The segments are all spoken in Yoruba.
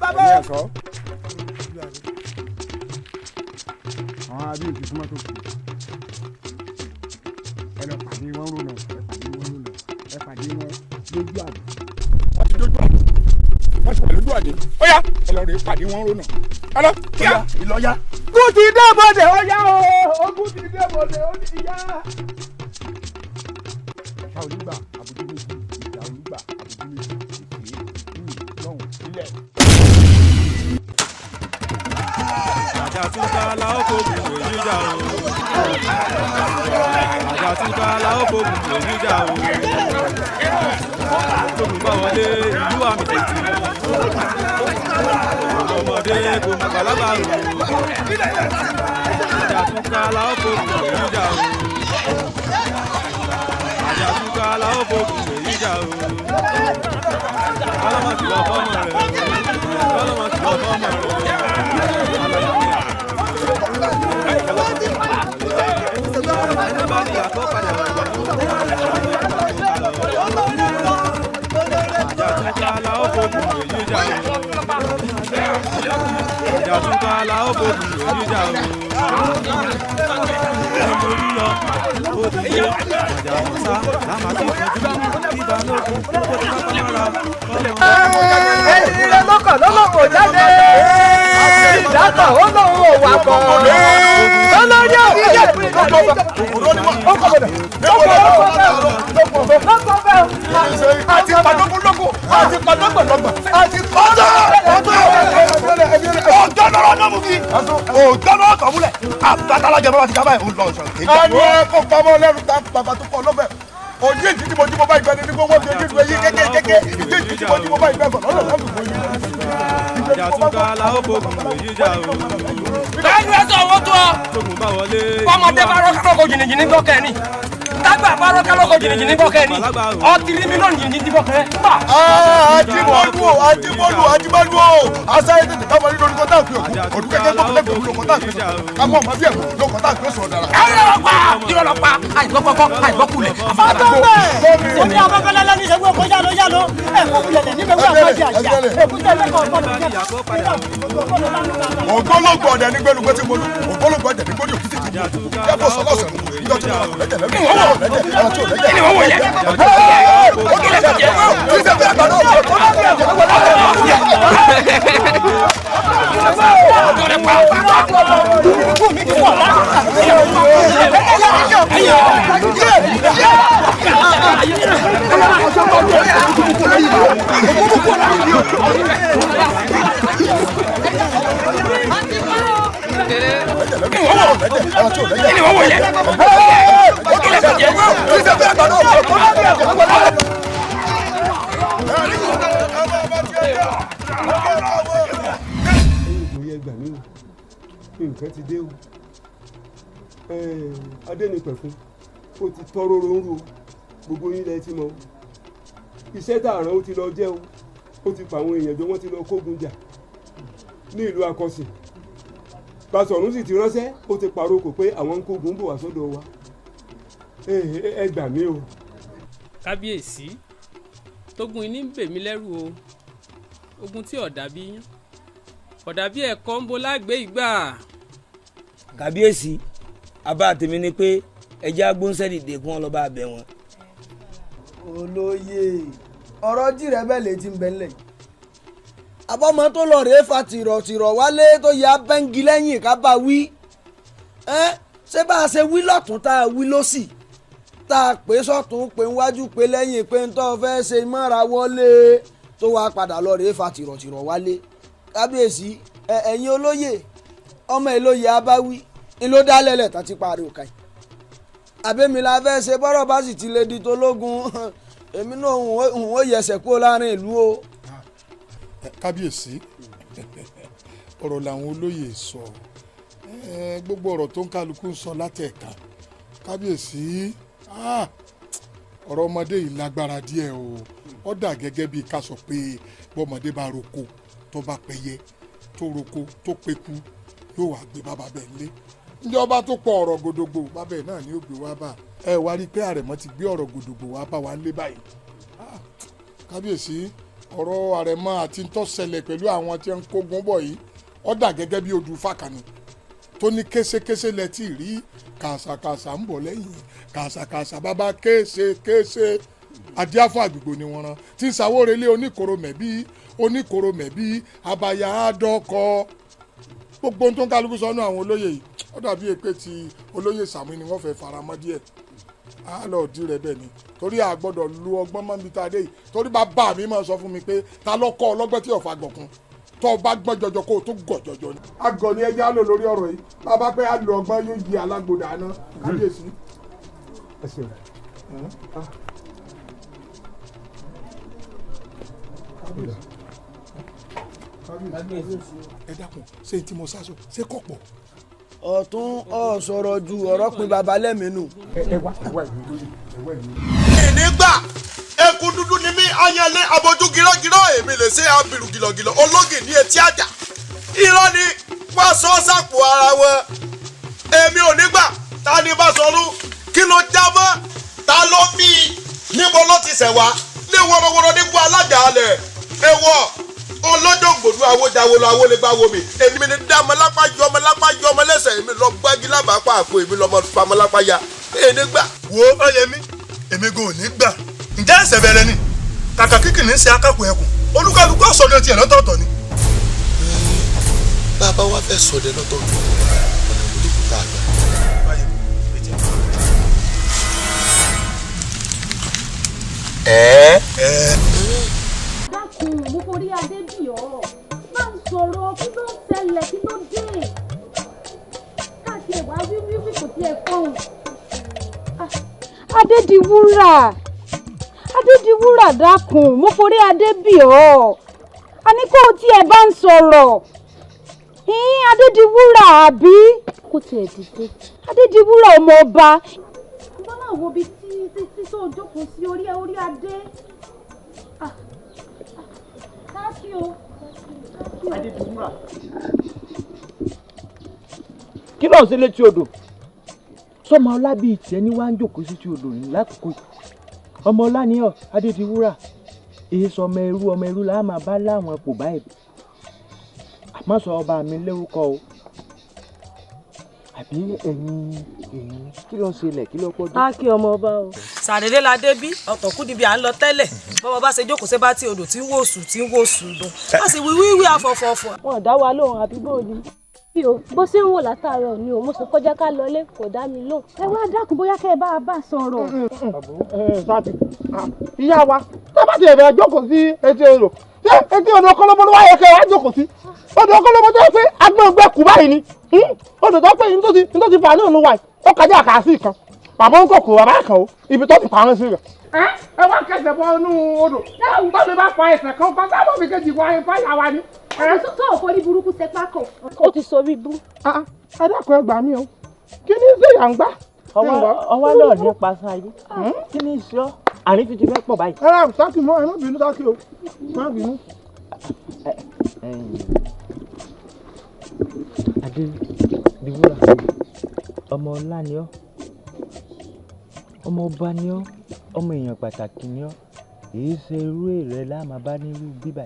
Bàbá ẹ̀yin ẹ̀ṣọ́. Àwọn abí òkè súnmọ́ tó kù. Ẹ lọ pàdé wọn rònà, ẹ pàdé wọn rònà, ẹ pàdé wọn lójú àdé. Wọ́n ti dójú àdé. Wọ́n ti wà lójú àdé. Ó yá, ẹ lọ rèé pàdé wọn rònà. Ẹ lọ, kíá. Ìlọ́yà. Ogun ti dé bòde, ó yá o. Ogun ti dé bòde, ó ti yá. Ìṣà olúgbà àbùdí méjì, ìṣà olúgbà àbùdí méjì, ìpè lọ́hùn sílẹ̀. Àjàtúkà la ó fogun èyí jà o. Àjàtúkà la ó fogun èyí jà o. Tógun bá wọlé ìlú àmì tètè. Ọmọdé kò má gbàlagbà o. Àjàtúkà la ó fogun èyí jà o. Àjàtúkà la ó fogun èyí jà o. Kọ́lọ́mọ kìlọ̀ fọ́mọ rẹ̀. Kọ́lọ́mọ kìlọ̀ fọ́mọ rẹ̀. Àjàtúkà la ó fogun èyí jà o. Olórí lọ, ó ti dé, àjàmọ́sá, lámàtí ìtọ́jú, bíbá lókun, ó ti pápá mọ́ra. Ẹni rẹ lọ́kàn lọ́lọ́kọ̀ jáde. Ìdákọ̀ ó lóun ò wà kọ̀. Olórí òkè Àti padógúnlógún, àti padógbọ̀lọ́gbọ̀n, àti pọ́tọ́ ọjọ́ lọ́rọ́ náà mú kí òjọ́ lọ́rọ́ tọ̀ múlẹ̀ àtàtàlájẹ bàbá ti ká báyìí ó lọ sọ̀rọ̀. Ẹni ẹ kó pamọ́ lẹ́rù tá bàbá tó kọ́ lọ́bẹ̀. Ojú ìjì tí mo jí mo bá ìgbẹ́ni ní gbogbo ojú ìlú eyín kékeré ìjì ìjì tí mo jí mo bá ìgbẹ́ bọ̀ lọ́nà lọ́nà ìwé. Àjàtúkà la ó fogun èyí jà o. Bẹ́ẹ̀ni ẹ sọ owó tó ọ. Tógun bá wọlé. Bọ́mọdé bá rọ́ọ̀kì lọ́kọ̀ jìnnìjìnnì gbọ́ kẹ́ni. Tágbà bá rọ́ọ̀kì lọ́kọ̀ jìnnìjìnnì gbọ́ kẹ́ni. Ọtí rí mílíọ̀nù jìnnìjìnnì gbọ́ kẹ́. Ajímọ́lú o, Ajímọ́lú, Ajímọ́lú o. Asáyé tètè ká mọ nínú olùkọ́ tá à ń pè òkú. Òdú kẹ́kẹ́ gbọ́ lẹ́gbẹ̀ẹ́ olùkọ́ tá à ń pè sọ̀rọ̀. Ká mọ̀ ọmọ bí ẹ̀kọ́ lókọ́ tá à ń pè sọ̀rọ̀ dára. Irọ́ lọ pa, àìgbọ́ kọ́kọ́, àìgbọ́ kulẹ̀. Ọtọ́ bẹ́ẹ̀. Omi afẹ́fẹ́lẹ́lẹ́ ní ìṣẹ́gun ọkọ̀ yálò yálò. Ẹ̀kú kulẹ̀lẹ̀ níbẹ̀ wí àwọn ọjà àjà. Èkúté lẹ́kọ̀ọ́ ọ̀gbọ́dọ̀ jẹ́. Ògbólógbò ọ̀dẹ ní gbẹ́nugbẹ́ tí mo lù. Ògbólógbò ọ̀dẹ ní gbódì òkúté tí mo lù. Yàtọ̀ sọlọ́sọ̀ ìjọ tí mo lù lẹ́jẹ̀ lẹ́nu. Ọwọ́ lẹ́jẹ̀ ẹran tí ò lẹ́jẹ̀. Kí ni wọ́n wò yẹ? Kí ni wọ́n wò yẹ? Ẹ̀yin ìjòyè, ẹ gbà mí o, nǹkan ti dé o. Adẹ́nipẹ̀fún ó ti tọ́ róró ń ro gbogbo yín lẹ ti mọ̀ iṣẹ́ tààràn ó ti lọ jẹ́ o. Ó ti pa àwọn èèyàn jọ, wọ́n ti lọ kógun jà ní ìlú Akọsìn. Basọ̀rún sì ti ránṣẹ́, ó ti pàrokò pé àwọn ń kógun bọ̀ wá sọ́dọ̀ wa. Ẹ gbà mí o. Kábíyèsí, tógun iní ń bè mí lẹ́rù o. Ogun tí ọ̀dà bí yán ọ̀dà bí ẹ̀kọ́ ń bo lágbé ìgbà. Kàbíyèsí, abá tèmi ni pé ẹjẹ́ agbóńsẹ́ dìde kí wọ́n lọ́ọ́ bá bẹ̀ wọ́n. Olóyè, ọ̀rọ̀ jìrẹ́ bẹ́ẹ̀ lè ti ń bẹ́ ńlẹ̀ yìí. Àbọ̀mọ tó lọ rèé fa tìrọ̀tìrọ̀ wálé tó yà bẹ́ńgì lẹ́yìn ká bá wí. Ẹ́ ṣé bá a ṣe wí lọ́tún tá a wí lọ́sì, tá a pè sọ́tún, pé níwájú, pé lẹ́yìn, pé ń tọ́ fẹ́ ṣe mọ́ra wọlé, tó wá padà lọ rèé fa tìrọ̀tìrọ̀ wálé. Kábíyèsí, ẹ̀yin olóyè, ọmọ ìlóyè abáwí ń ló dá lẹ́lẹ̀ tán ti parí òkà yìí. Àbẹ́mi la fẹ́ ṣe bọ́rọ̀ bá sì ti lè di tológun, èmi náà ń ó yẹsẹ̀ kúrò láàrin ìlú o. Kábíyèsí, ọ̀rọ̀ làwọn olóyè sọ. Gbogbo ọ̀rọ̀ tó ń kálukú ń sọ látẹ̀ka, kábíyèsí, ọ̀rọ̀ ọmọdé yìí lágbára díẹ̀ o. Ó dà gẹ́gẹ́ bíi ká sọ pé bọ́mọdé bá roko tó bá pẹyẹ, tó roko tó peku, yóò wá gbé bàbá bẹ́ẹ̀ lé níjọba tó pọ̀. Ọ̀rọ̀ gòdògbò bàbá ẹ̀ náà ni ó gbé wá bá ẹ. Wá rí i pé àrẹ̀mọ ti gbé ọ̀rọ̀ gòdògbò wá bá wa lé báyìí. Kábíyèsí. Ọ̀rọ̀ àrẹ̀mọ àti ń tó ṣẹlẹ̀ pẹ̀lú àwọn tí ń kógun bọ̀ yìí ó dà gẹ́gẹ́ bí odù fàkànì tó ní késekése lẹ tí rí kàṣàkàṣà ń bọ̀ lẹ́yìn kàṣàkàṣà bàbá késekése adíáfọ́ àgbègbè ni wọ́n rán tí ń sàwórelé oníkoro mẹ̀bí oníkoro mẹ̀bí abaya àdọ́kọ gbogbo ohun tó ń kálukú sọnù àwọn olóyè yìí ó dàbí èpè tí olóyè Sàmú ni wọ́n fẹ́ faramọ́ díẹ̀ á lọ dí rẹ bẹ́ẹ̀ ni torí a gbọ́dọ̀ lu ọgbọ́n mọ́ níbi tá a dé yìí torí bàbá mi máa sọ fún mi pé ta ló kọ́ ọlọ́gbọ́n tí ọ̀fà gbọ̀kun tó o bá gbọ́n jọjọ kó o tó gọ̀ jọjọ ni. Àgọ̀ ni ẹja lò lórí ọ̀rọ̀ yìí bàbá pé a lo ọgbọ́n yóò yí alágbòdà náà kábíyèsí. Ẹ ṣeun. Ẹ dákun ṣé tí mo sá sọ ṣé kò pọ̀. Ọ̀tún ọ̀ sọ̀rọ̀ ju ọ̀rọ̀ pin baba lẹ́mìínú. Ẹ wá ẹ wá ìlú lórí ẹ wá ìlú. Nígbà eku dúdú ni mí ayanlé abojú gírọ́gírọ́ èmi lè ṣe abirù gìlọ̀gìlọ̀ ológì ní etí àjà. Irọ́ ni wọ́n sọ sàpò ara wọn. Èmi ò nígbà ta ni bá sọrú kí ló jábọ́ ta ló bí i níbo ló ti ṣẹ̀ wá ní wọ́rọ́wọ́rọ́ nígbà alájà alẹ̀ ewọ́ ọlọ́jọ́ gbòdú awójáwo lọ awólégbá wo mi èmi ni dámọ lápá yọmọ lápá yọmọ lẹ́sẹ̀ èmi lọ gbági lábàápá àpò èmi lọmọ famọ lápá ya èmi gbà. Wo Ọyẹmí èmi gan ò ní gbà ǹjẹ́ ẹ̀sẹ̀ bẹ̀rẹ̀ ni kàkà kíkì ní í ṣe akápò ẹkùn olúkálukú ọ̀sọ̀dọ̀ tiẹ̀ lọ́tọ̀ọ̀tọ̀ ni. Bàbá wa fẹ́ sọdẹ lọ́tọ̀ọ̀tọ̀ ọ̀nà ìdókòwò tá a gbà. Ẹ̀ẹ́. Dákun, mo forí adé bì ọ́, bá ń sọ̀rọ̀ kí ló ń ṣẹlẹ̀ kí ló dé káàkiri ẹ̀wá wíwíwí kò tiẹ̀ fọhùn. Adédiwúrà Adédiwúrà dákun mo forí adé bì ọ́, a ní kó o tiẹ̀ bá ń sọ̀rọ̀ ìyín Adédiwúrà àbí. Kó tiẹ̀ dìde Adédiwúrà ọmọ ọba. Bọ́lá wo bí tí tí tó jókòó sí orí orí adé. Adédiwúrà. Kí ló ń ṣe létí odò? Sọmọ ọlá bíi tiẹ̀ ní wàá ń jókòó sí ti odò ní lákòókò yìí. Ọmọ ọlá ni ọ Adédiwúrà. Èyí sọ ọmọ ẹrú ọmọ ẹrú làá máa bá láwọn kò báyìí. Àmọ́ sọ ọba mi lórúkọ o. Àbí ẹ̀yin ẹ̀yin kí ló ń ṣẹlẹ̀ kí ló pọ̀ dé? Á kí ọmọ ọba o. Sàdédé la dé bí ọkọ̀ kú níbi à ń lọ tẹ́lẹ̀ bọ́bọ́ bá ṣe jókòó sí bá tí odò tí ń wò sùn tí ń wò sùn dùn a sì wí wíwí àfọ̀fọ̀fọ̀. Wọn ò dá wa lóhùn àbí bó ni. Bí o bó ṣe ń wò látàárọ̀ ni o mo sọ kọjá ká lọlé kò dá mi lóhùn. Ẹ wá dákun bóyá kẹ́ ẹ bá a bá sọ̀rọ̀. Ìyá wa tá a bá ti ẹ̀rẹ̀ jókòó sí etí odò ṣé etí odò kọ́lọ́bọ́ ló wá yẹ kẹ́ ẹ wá jókòó sí odò kọ́lọ́bọ́ tó yẹ pé agbọ̀ngbẹ kù báyìí ni odò tó pé ní tó ti fà náà ló wà yìí ó kájà àkàsí kan bàbá ń kòkò bàbá kan o ibi tó ti pa wọn sí rẹ. Ẹ wá kẹsẹ̀ bọ inú odò tọ́mi bá fa ẹsẹ̀ kan kan sábà mi kejì wá fáyà wa ni. Tó o forí burúkú ṣe pákó. Ó ti sọ orí bú. Ẹ dákun ẹ gbà mí o kí ni ṣe yà ń gbá. Ọwọ́ náà ní paṣán ayé kí ni ìṣọ́ àrífín ti fẹ́ pọ̀ báyìí. Ẹ rà sákì mọ́ ẹ má bínú sákì o má bínú. Adédiwúrà ọmọ ọlá ni ọ́ ọmọ ọba ni ọ́ ọmọ èèyàn pàtàkì ni ọ́ èyí ṣe irú èrè láàmà bá nírú bíbà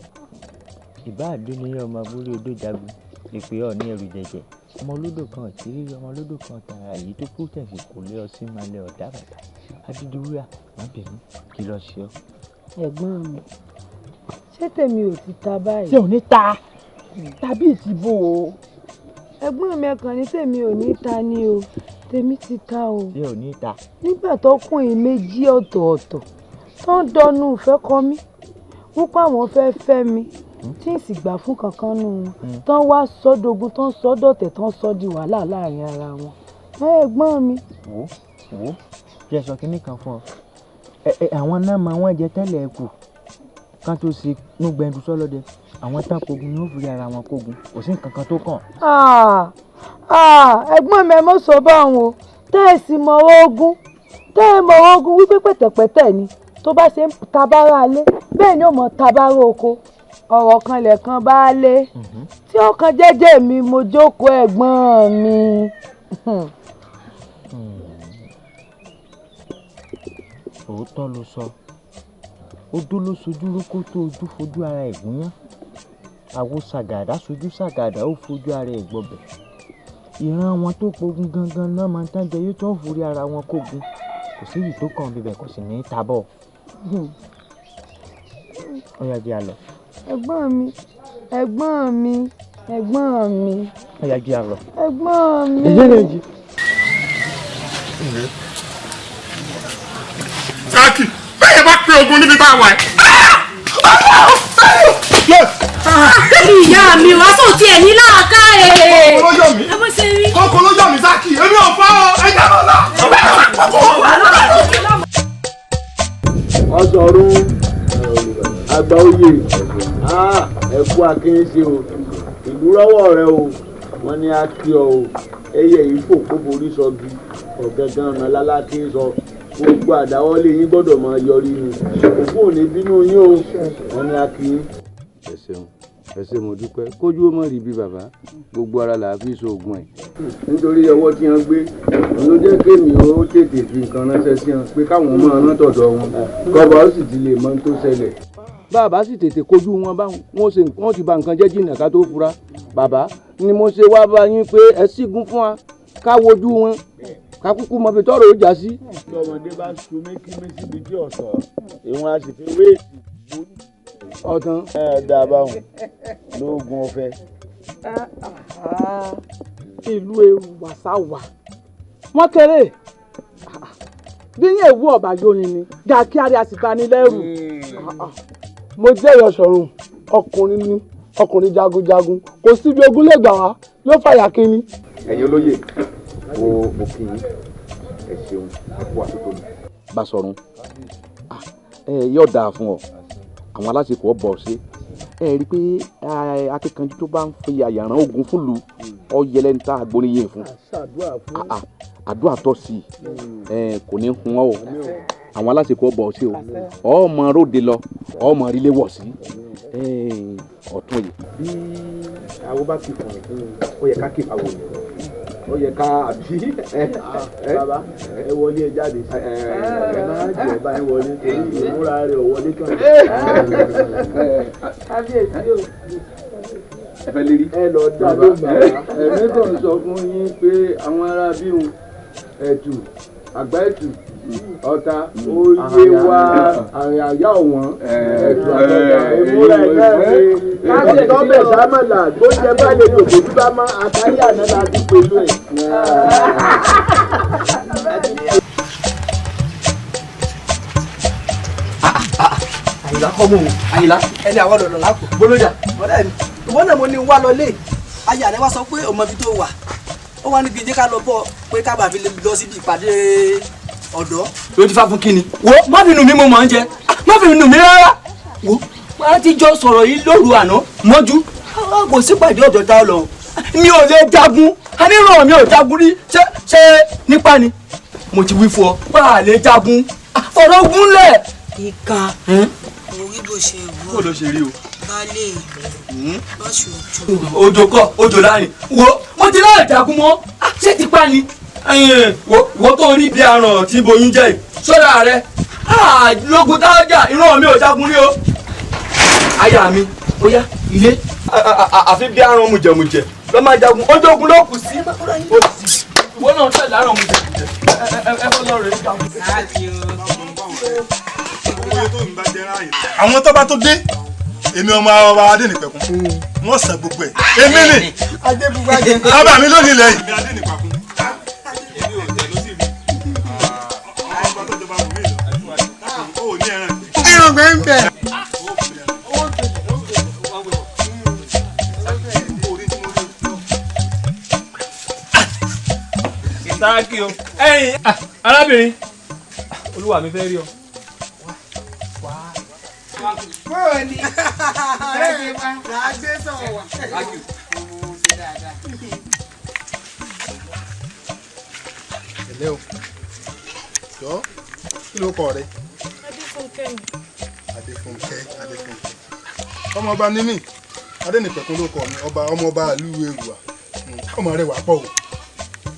ìbá àdó ni ọmọ abúlé odò jagun ìpè ọ ní ẹrù jẹjẹ ọmọ olódò kan tírírí ọmọ olódò kan tààrà èyí tó kú tẹ̀sí kò lé ọsí máa lẹ ọ̀dà bàtà Adédiwúrà má bínú kí lọ ṣe ọ́. Ẹ̀gbọ́n mi ṣé tèmi ò ti ta báyìí. Ṣé ò ní ta tàbí ìtìbò o. Ẹ̀gbọ́n mi ẹ̀kan ní tèmi ò ní ta ni o tèmi ti ta o. Ṣé ò ní ta. Nígbà tọkùnrin méjì ọ̀tọ̀ọ̀tọ̀ tó ń dọnu ìfẹ́ kọ mí wípé àwọn fẹ́ fẹ́ mi tí n sì gbà fún kankan nù wọn tán wá sọ́dọ̀gún tán sọ́dọ̀tẹ̀ tán sọ́ di wàhálà láàrin ara wọn. Ẹ̀gbọ́n mi. Wo wo jẹ́ sọ kínní kan fún ọ àwọn náà máa wọ́n jẹ tẹ́lẹ̀ kù kán tó ṣe núgbẹ́ndú sọ́lọ́dẹ àwọn tán kogun ni ó fi ara wọn kogun kò sí nǹkan kan tó kàn. Ẹ̀gbọ́n mi ẹ mọ̀ sọ báwọn o tẹ́ ẹ sì mọ̀ ogun tẹ́ ẹ mọ̀ ogun wípé pẹ̀tẹ̀pẹ̀tẹ̀ ni tó bá ṣe ń tabára alé bẹ́ẹ̀ ni ó mọ̀ tabára oko ọ̀rọ̀ kan lẹ̀kan bá lé tí ọkàn jẹ́jẹ́ mi mo jókòó ẹ̀gbọ́n mi. Òótọ́ ló sọ Odó ló sojú rókó tó ojú fojú ara ẹ̀ gúnyán. Àwo ṣàgàdá sojú ṣàgàdá ó fojú ara ẹ̀ gbọbẹ̀. Ìran wọn tó pogun gangan náà máa ń tán jẹ yóò tó ń forí ara wọn kógun. Kò sí èyí tó kàn bíbẹ̀ kò sì ní í tabọ̀. Ó yá, jẹ́ a lọ. Ẹ̀gbọ́n mi, ẹ̀gbọ́n mi, ẹ̀gbọ́n mi. Ó yá, jẹ́ a lọ. Ẹ̀gbọ́n mi. Sáàkì bẹ́ẹ̀ bá pé ogun níbi bá wà ẹ́. Ìyá mi wá sóò tiẹ̀ ní láàká ẹ̀. Kókó ló yọ mí. Kókó ló yọ mí Sáàkì, èmi ò fọ́ ọ, ẹ̀jẹ̀ ló lọ. Ọ̀sọ̀run àgbà oyè, ẹ kú akínyìnsí o, ìlú rọ́wọ́ rẹ o, wọ́n ní á kí ọ o, ẹyẹ yìí fò kó forí sọgi, ọ̀gángan ọ̀nà lálákì sọ, gbogbo àdáwọ́lé yín gbọ́dọ̀ máa yọrí ni, òkú ò ní bínú yín o, wọ́n ní á kí yín. Ẹ ṣeun, ẹ ṣé, mo dúpẹ́. Kójú ó mọ̀ rí bí bàbá, gbogbo ara là á fi ṣoògùn ẹ̀. Nítorí ọwọ́ tí wọ́n gbé ló jẹ́ kémi ó tètè fi nǹkan ránṣẹ́ sí wọn pé káwọn máa rán tọ̀dọ̀ wọn, kọ́ba ó sì ti lè mọ ohun tó ṣẹlẹ̀. Bàbá sì tètè kojú wọn báwọn wọn ṣe wọn ti ba nǹkan jẹ́ jìnnà ká tó fura. Bàbá ni mo ṣe wá bá yín pé ẹ sígun fún wa ká wojú wọn ká kúkú mọ ibi tọ́rọ̀ ó já sí. Tí ọmọdé bá sun mékímé síbi tí ọ̀sán ìwọ̀n a sì fi wéètì gbórí. Ọ̀tán. Ẹ dá a báwọn lóògùn ọ̀fẹ́. Ìlú Èrúwà sáwà wọ́n kéré bí yín èwú ọ̀bà yorin ni gàkíárì a sì bá ní lẹ́rù. Mo jẹ́ Ìyọ̀ṣọ̀run, ọkùnrin ni, ọkùnrin jagunjagun, kò síbi ogun lè gbà wá ló fàyà kínní. Ẹ̀yin olóyè, mo kí yín, ẹ ṣeun, ẹ kú àtúntò mi. Báṣọ̀run, ẹ yóò dáa fún ọ, àwọn aláṣekọ̀ ọ bọ̀ ṣe ẹ rí i pé akíkanjú tó bá ń fi àyàrán ogun fúnlu ọ yẹlẹ ń ta agbóríyìn fún àdúrà tọ́ sí i, kò ní hun ọ o, àwọn aláṣekọ̀ ọ bọ̀ ṣe o, ọmọ róde lọ, ọmọ rílé wọ̀ sí ọ̀tún yìí. Bí àwọn bá ti fún un, ó yẹ ká kí ìfàwọ̀ yìí, ó yẹ ká àbí. Bàbá ẹ wọlé, ẹ jáde, ẹ má jẹ báyìí wọlé torí ìmúra rẹ ò wọlé kàn. Kábíyèsí o. Ẹ fẹ́ lérí. Ẹ lọ dá ló bàbá. Ẹ̀mí kàn sọ fún yín pé àwọn ará bíhun ẹ̀tù àgbá ẹ̀tù ọ̀tá oyè wa àyà ọ̀wọ́n ẹ̀tù àgbàdà ìmúra ẹ̀ náà ṣe tọ́bẹ̀ sámọ̀là gbóúnjẹ bá lè lò bójú bá mọ́ àtàrí àná la ti pẹ̀lú ẹ̀. Àyìnlá kọ́ mọ̀ o. Àyìnlá ẹni àwọn lọ̀lọ̀ lápò. Bólójà. Ọ̀rẹ́ mi, ìwọ náà mo ní wá lọ lé. Aya rẹ wá sọ pé ọmọ ibi tó wà. Ó wá ní kí n jẹ́ ká lọ bọ̀ pé ká bàa fi lè lọ síbi ìpàdé ọ̀dọ́. Ló ti fa fún kíni. Wo má fi nù mí, mo mọ̀ ń jẹ. Má fi nù mí rárá. Wo a ti jọ sọ̀rọ̀ yìí lóru àná mọ́jú. Kò sí pàdé ọ̀dọ́ tá a lọ. Mi ò lè jagun. Aníràn mi ò jagun rí. Ṣé nípa ni? Mo ti wí fún ọ. Bá a lè jagun. Fọ̀rọ̀ gúnlẹ̀. Ìka orí bó ṣe wọ. Bó ló ṣe rí o. Baálé ìlú lọ́sùn ojú. Odò kọ odò láàrin wo mo ti láì jagun mọ́, ṣé ti pa ni. Wo tó rí bí aràn tí boyún jẹ́ yìí sọ́dà rẹ lógun tájà, ìran mi ò jagun rí o. Aya mi ó yá ilé àfi bí aràn mùjẹ̀mùjẹ̀ lọ́ máa jagun, ojú ogun ló kù sí. Ìwọ náà tẹ̀lé aràn mùjẹ̀mùjẹ̀ ẹ fọ́ lọ́ọ́ rẹ̀ jagun. Àwọn tó bá tó dé, èmi ọmọ ọba Adénípẹ̀kun wọ́n san gbogbo ẹ̀, èmi ni bàbá mi lónìí ilẹ̀ yìí. Irun gbẹ ń bẹ. Ìsáàkì o, ẹ̀yin arábìnrin, olúwa mi fẹ́ rí ọ. Bóòní làá gbé sọ̀rọ̀ wà. Ẹ̀lẹ́ o, jọ kí ló kọ rẹ? Adéfúnkẹ́ ni. Adéfúnkẹ́, Adéfúnkẹ́, ọmọọba ní mí, Adénípẹ̀kun ló kọ mi, ọba ọmọọba ìlú Èrúwà. Ọmọ rẹ wà pọ̀ o,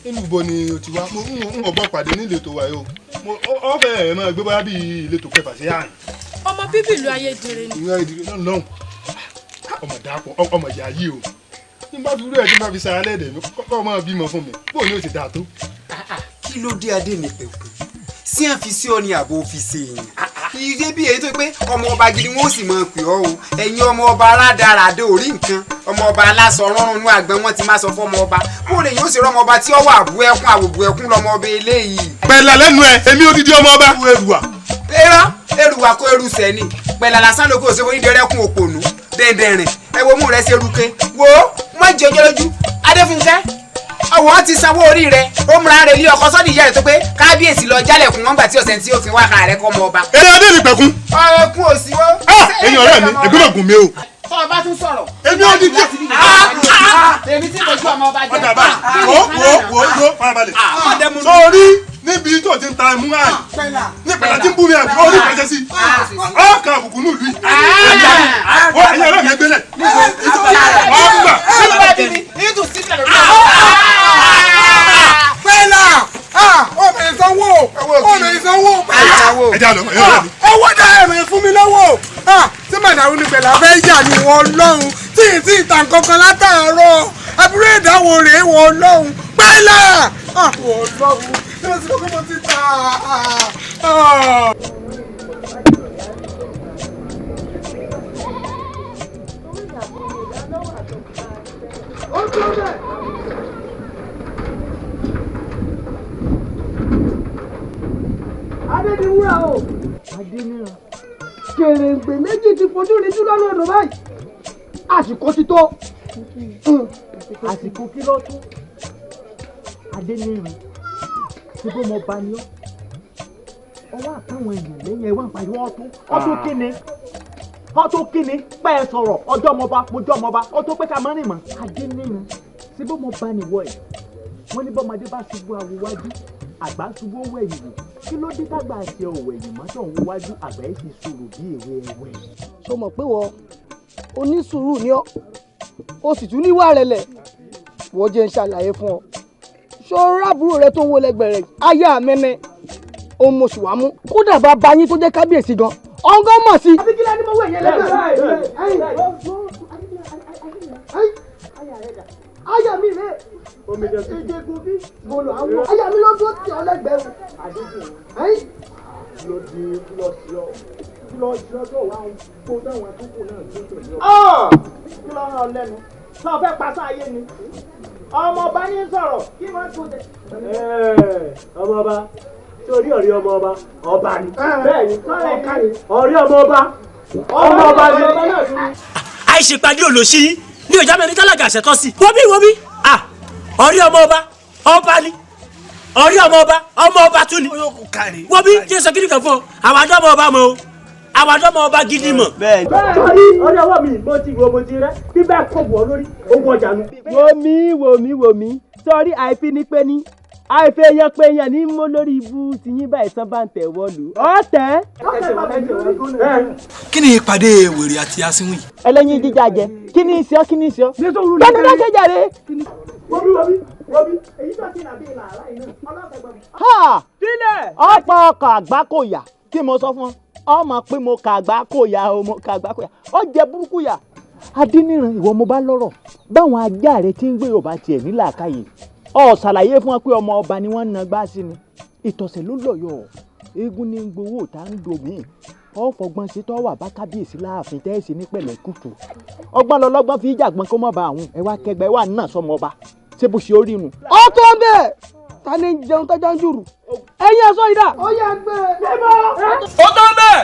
nínú ibo ni o ti wá? Mo ń ọbọ pàdé ní ìletò wa yìí o, mo ọfẹ ẹ máa gbé bóyá bíi ìletò kẹfà sí àyìn. Ọmọ bíbí ìlú Ayédèrè ni. Ìlú Ayédèrè náà lọ́hùn. Ọmọ dàpọ̀ ọmọ ìyá yìí o. Ní bá fi rú ẹ̀ tí bá fi sara lẹ́dẹ̀ mi kọ́kọ́ ọmọ bímọ fún mi. Bóun ni ó ti dáa tó. Kí ló dé Adénípẹ̀kun? Sí à ń fi sí ọ ní àbò fi ṣe èèyàn. Ìdí bí èyí tó pé ọmọ ọba gidi wọn ó sì máa pè ọ́ o. Ẹ̀yin ọmọ ọba aládàáradà orí nǹkan. Ọmọ ọba aláṣọ rọrùn inú àgbọn wọn ti máa sọ fọmọ ọba. Bó lè yóò ṣe rọmọ ọba tí ó wà bú ẹkún àwòbù ẹkún lọmọ ọba eléyìí. Pẹ̀lá lẹ́nu ẹ̀, èmi odidi ọmọ ọba. Èrùwà. Ẹ̀rọ èrùwà kó eru sẹ́ni. Pẹ̀lá lásán ló kó o ṣe fún ìdẹ́rẹ́kùn òpònú. Dẹ̀ndẹ̀rìn ẹ wo mú rẹ ṣe ruke. Wo má jẹ ọjọ́ lójú. Adéfúnkẹ́ ọwọ́ ti sanwó orí rẹ̀ ó múra rẹ̀ lé ọkọ sọ́dí ìyá rẹ̀ tó pé kábíyèsí lọ jálẹ̀kùn wọn gbà tí ọ̀sẹ̀ tí ó fi wá ká rẹ̀ kọ́ ọmọ ọba. Eré Adénípẹ̀kun. Ọ̀rẹ́kùn òsì wọ́n. Ẹ̀yin ọ̀rẹ́ mi ẹ̀gbọ́n náà gùn mí o. Tọ́ ọ bá tún sọ̀rọ̀. Èmi ò ní jẹ́. Èmi tí mo ju ọmọ ọba jẹ́. Ọ̀dà báyìí wo wo wo wo farabalẹ̀. Sórí níbi tó ti ń ta ẹmú àì ní pẹ̀lá tí ń bú mi àbí orí ìpẹ́jẹ́ sí ọkàn àbùkù ní ìlú yìí. Wọ́n ẹ̀yin ọ̀rẹ́ mi ẹgbẹ́lẹ̀. Ọgbà. Pẹ̀lá ọmọ ìsanwó ọmọ ìsanwó pẹ̀lá. Ẹ jẹ́ àlọ́ ẹ̀yin ọ̀rẹ́ mi. Owó dá ẹ̀rìn fún mi lọ́wọ́ tí màdàrú ni pẹ̀lá fẹ́ yà ní wọ́n lọ́hùn tí ì tí ì tàn kankan látàárọ̀ àbúrò ìdáwó rèé wọ́n lọ́hùn pẹ̀lá wọ́n lọ́hùn tí mo ti lọ́kọ́ mo ti tà á. Ó tó bẹ́ẹ̀. Adédiwúrà o. Adéníran. Kèrèǹgbè méjì ti fojú rinjú lọ́nà odò báyìí. Àsìkò ti tó. Àsìkò kí ló tó? Adéníran. Ṣé bó mo bá ní ọ́? Ọwọ́ àtàwọn èèyàn lẹ́yìn ẹ̀ wá ń pariwo ọtún. Ọtún kíni? Ọtún kíni? Pẹ́ ẹ sọ̀rọ̀ ọjọ́ ọmọba mo jọ́ ọmọba ọtún pé ká má rìn mọ́. Adéníran. Ṣé bó mo bá nìwọ ẹ̀? Wọ́n ní bọ́mọdé bá ṣubú awo wájú àgbà ṣubú owó ẹ̀yìn wò. Kí ló dé tágbà àti ọ̀wọ̀ ẹ̀yìn mọ́tò ń wájú àgbà yìí ti sọ̀rọ̀ bí èwe ẹ̀wẹ̀. Ṣo mọ̀ pé wọ onísùúrù ni ọ́ o sì tún níwà rẹ̀lẹ̀ wọ́n jẹ́ ń ṣàlàyé fún ọ. Ṣó rábùrò rẹ tó ń wo lẹ́gbẹ̀ẹ́ rẹ̀ aya mi ni òun mo sì wá mú kódà bá bá yín tó jẹ́ kábíyèsí gan ọ̀ngán mọ̀ sí. Àbí kí lẹ́ni mo wẹ̀ yẹn lẹ́gbẹ̀ẹ́ aya mi rè ìjẹ̀gùn bí mo lọ àwọn aya mi ló dúró tì ọ́ lẹ́gbẹ̀ẹ́ o. Ló di lọ sí ọ kí lọ sí ọ tó wà ń gbó táwọn àtúkù náà tó tẹ̀lé ọ. Kí ló rán ọ lẹ́nu sọ fẹ́ pasá ayé ni ọmọ ọba ní sọ̀rọ̀ kí wọ́n tó tẹ. Ọmọ ọba sórí ọ̀rẹ́ ọmọ ọba ọba ni bẹ́ẹ̀ ni ọ̀rẹ́ ọmọ ọba ọmọ ọba ni. Àìṣèpàdé olóṣì yín ní ọjà mẹ́rin tálákà ṣẹ̀tọ́ sí. Wọ́bí wọ́bí ọ̀rẹ́ ọmọ ọba ọba ni ọ̀rẹ́ ọmọ ọba ọmọ ọba tún ni. Wọ́bí jẹ́ sọ kíni kan fún ọ àwọn àdọ́mọ ọba mọ̀ o àwọn àdọ́mọ ọba gidi mọ̀. Sórí ọ̀rẹ́ ọwọ́ mi mo ti wo mo ti rẹ́ bí bẹ́ẹ̀ kò wọ́ lórí owó ọjà nu. Wo mi wo mi wo mi sọrí àìfi ní pé ní àìfẹ́yàn péyàn ní mọ́ lórí ibú tiyín báyìí tán bá ń tẹ̀ wọ́lù ọ̀tẹ̀. Kí ni ìpàdé wèrè àti asínwìn yìí? Ẹlẹ́yin jíjà jẹ kí ni ìṣe ọ́ kí ni ìṣe ọ́ gbẹ́nu dákẹ́ jàre. Wọ́bí wọ́bí wọ́bí èyí tó ti nàbí ìlà àrá yìí náà ọlọ́pàá gbọ́dọ̀. Ọ̀pọ̀ ọkọ̀ àgbákòyà kí mo sọ fún ọ ọmọ pé mo kà àgbákòyà o mo kà àgbákòyà ó jẹ burúkú yà. Adéníran ìwọ mo bá lọ́rọ̀ báwọn ajá rẹ ti ń gbé yorùbá tiẹ̀ ní làákàyè ọ ṣàlàyé fún wọn pé ọmọ ọba ni wọ́n ń na gbá sí ni ìtọ̀sẹ̀ ló lọ́yọ̀ eégún ní gbowó tá ń domi ọ fọgbọ́n ṣe tọ́ wà bá kábíyèsí láàfin tẹ́ẹ̀sì ní pẹ̀lẹ́ kùtù ọgbọ́n lọlọ́gbọ́n fi jàgbọ́n kó mọ̀ bá àwọn ẹ wá kẹgbẹ́ wà náà sọmọ ọba ṣé bó ṣe ó rí nu. Ó tó bẹ́ẹ̀ ta ni jẹun tọ́jà ń jùrù ẹ̀yin ẹ̀sọ́ ìdá. Ó yẹ gbé e. Ó tó bẹ́ẹ̀.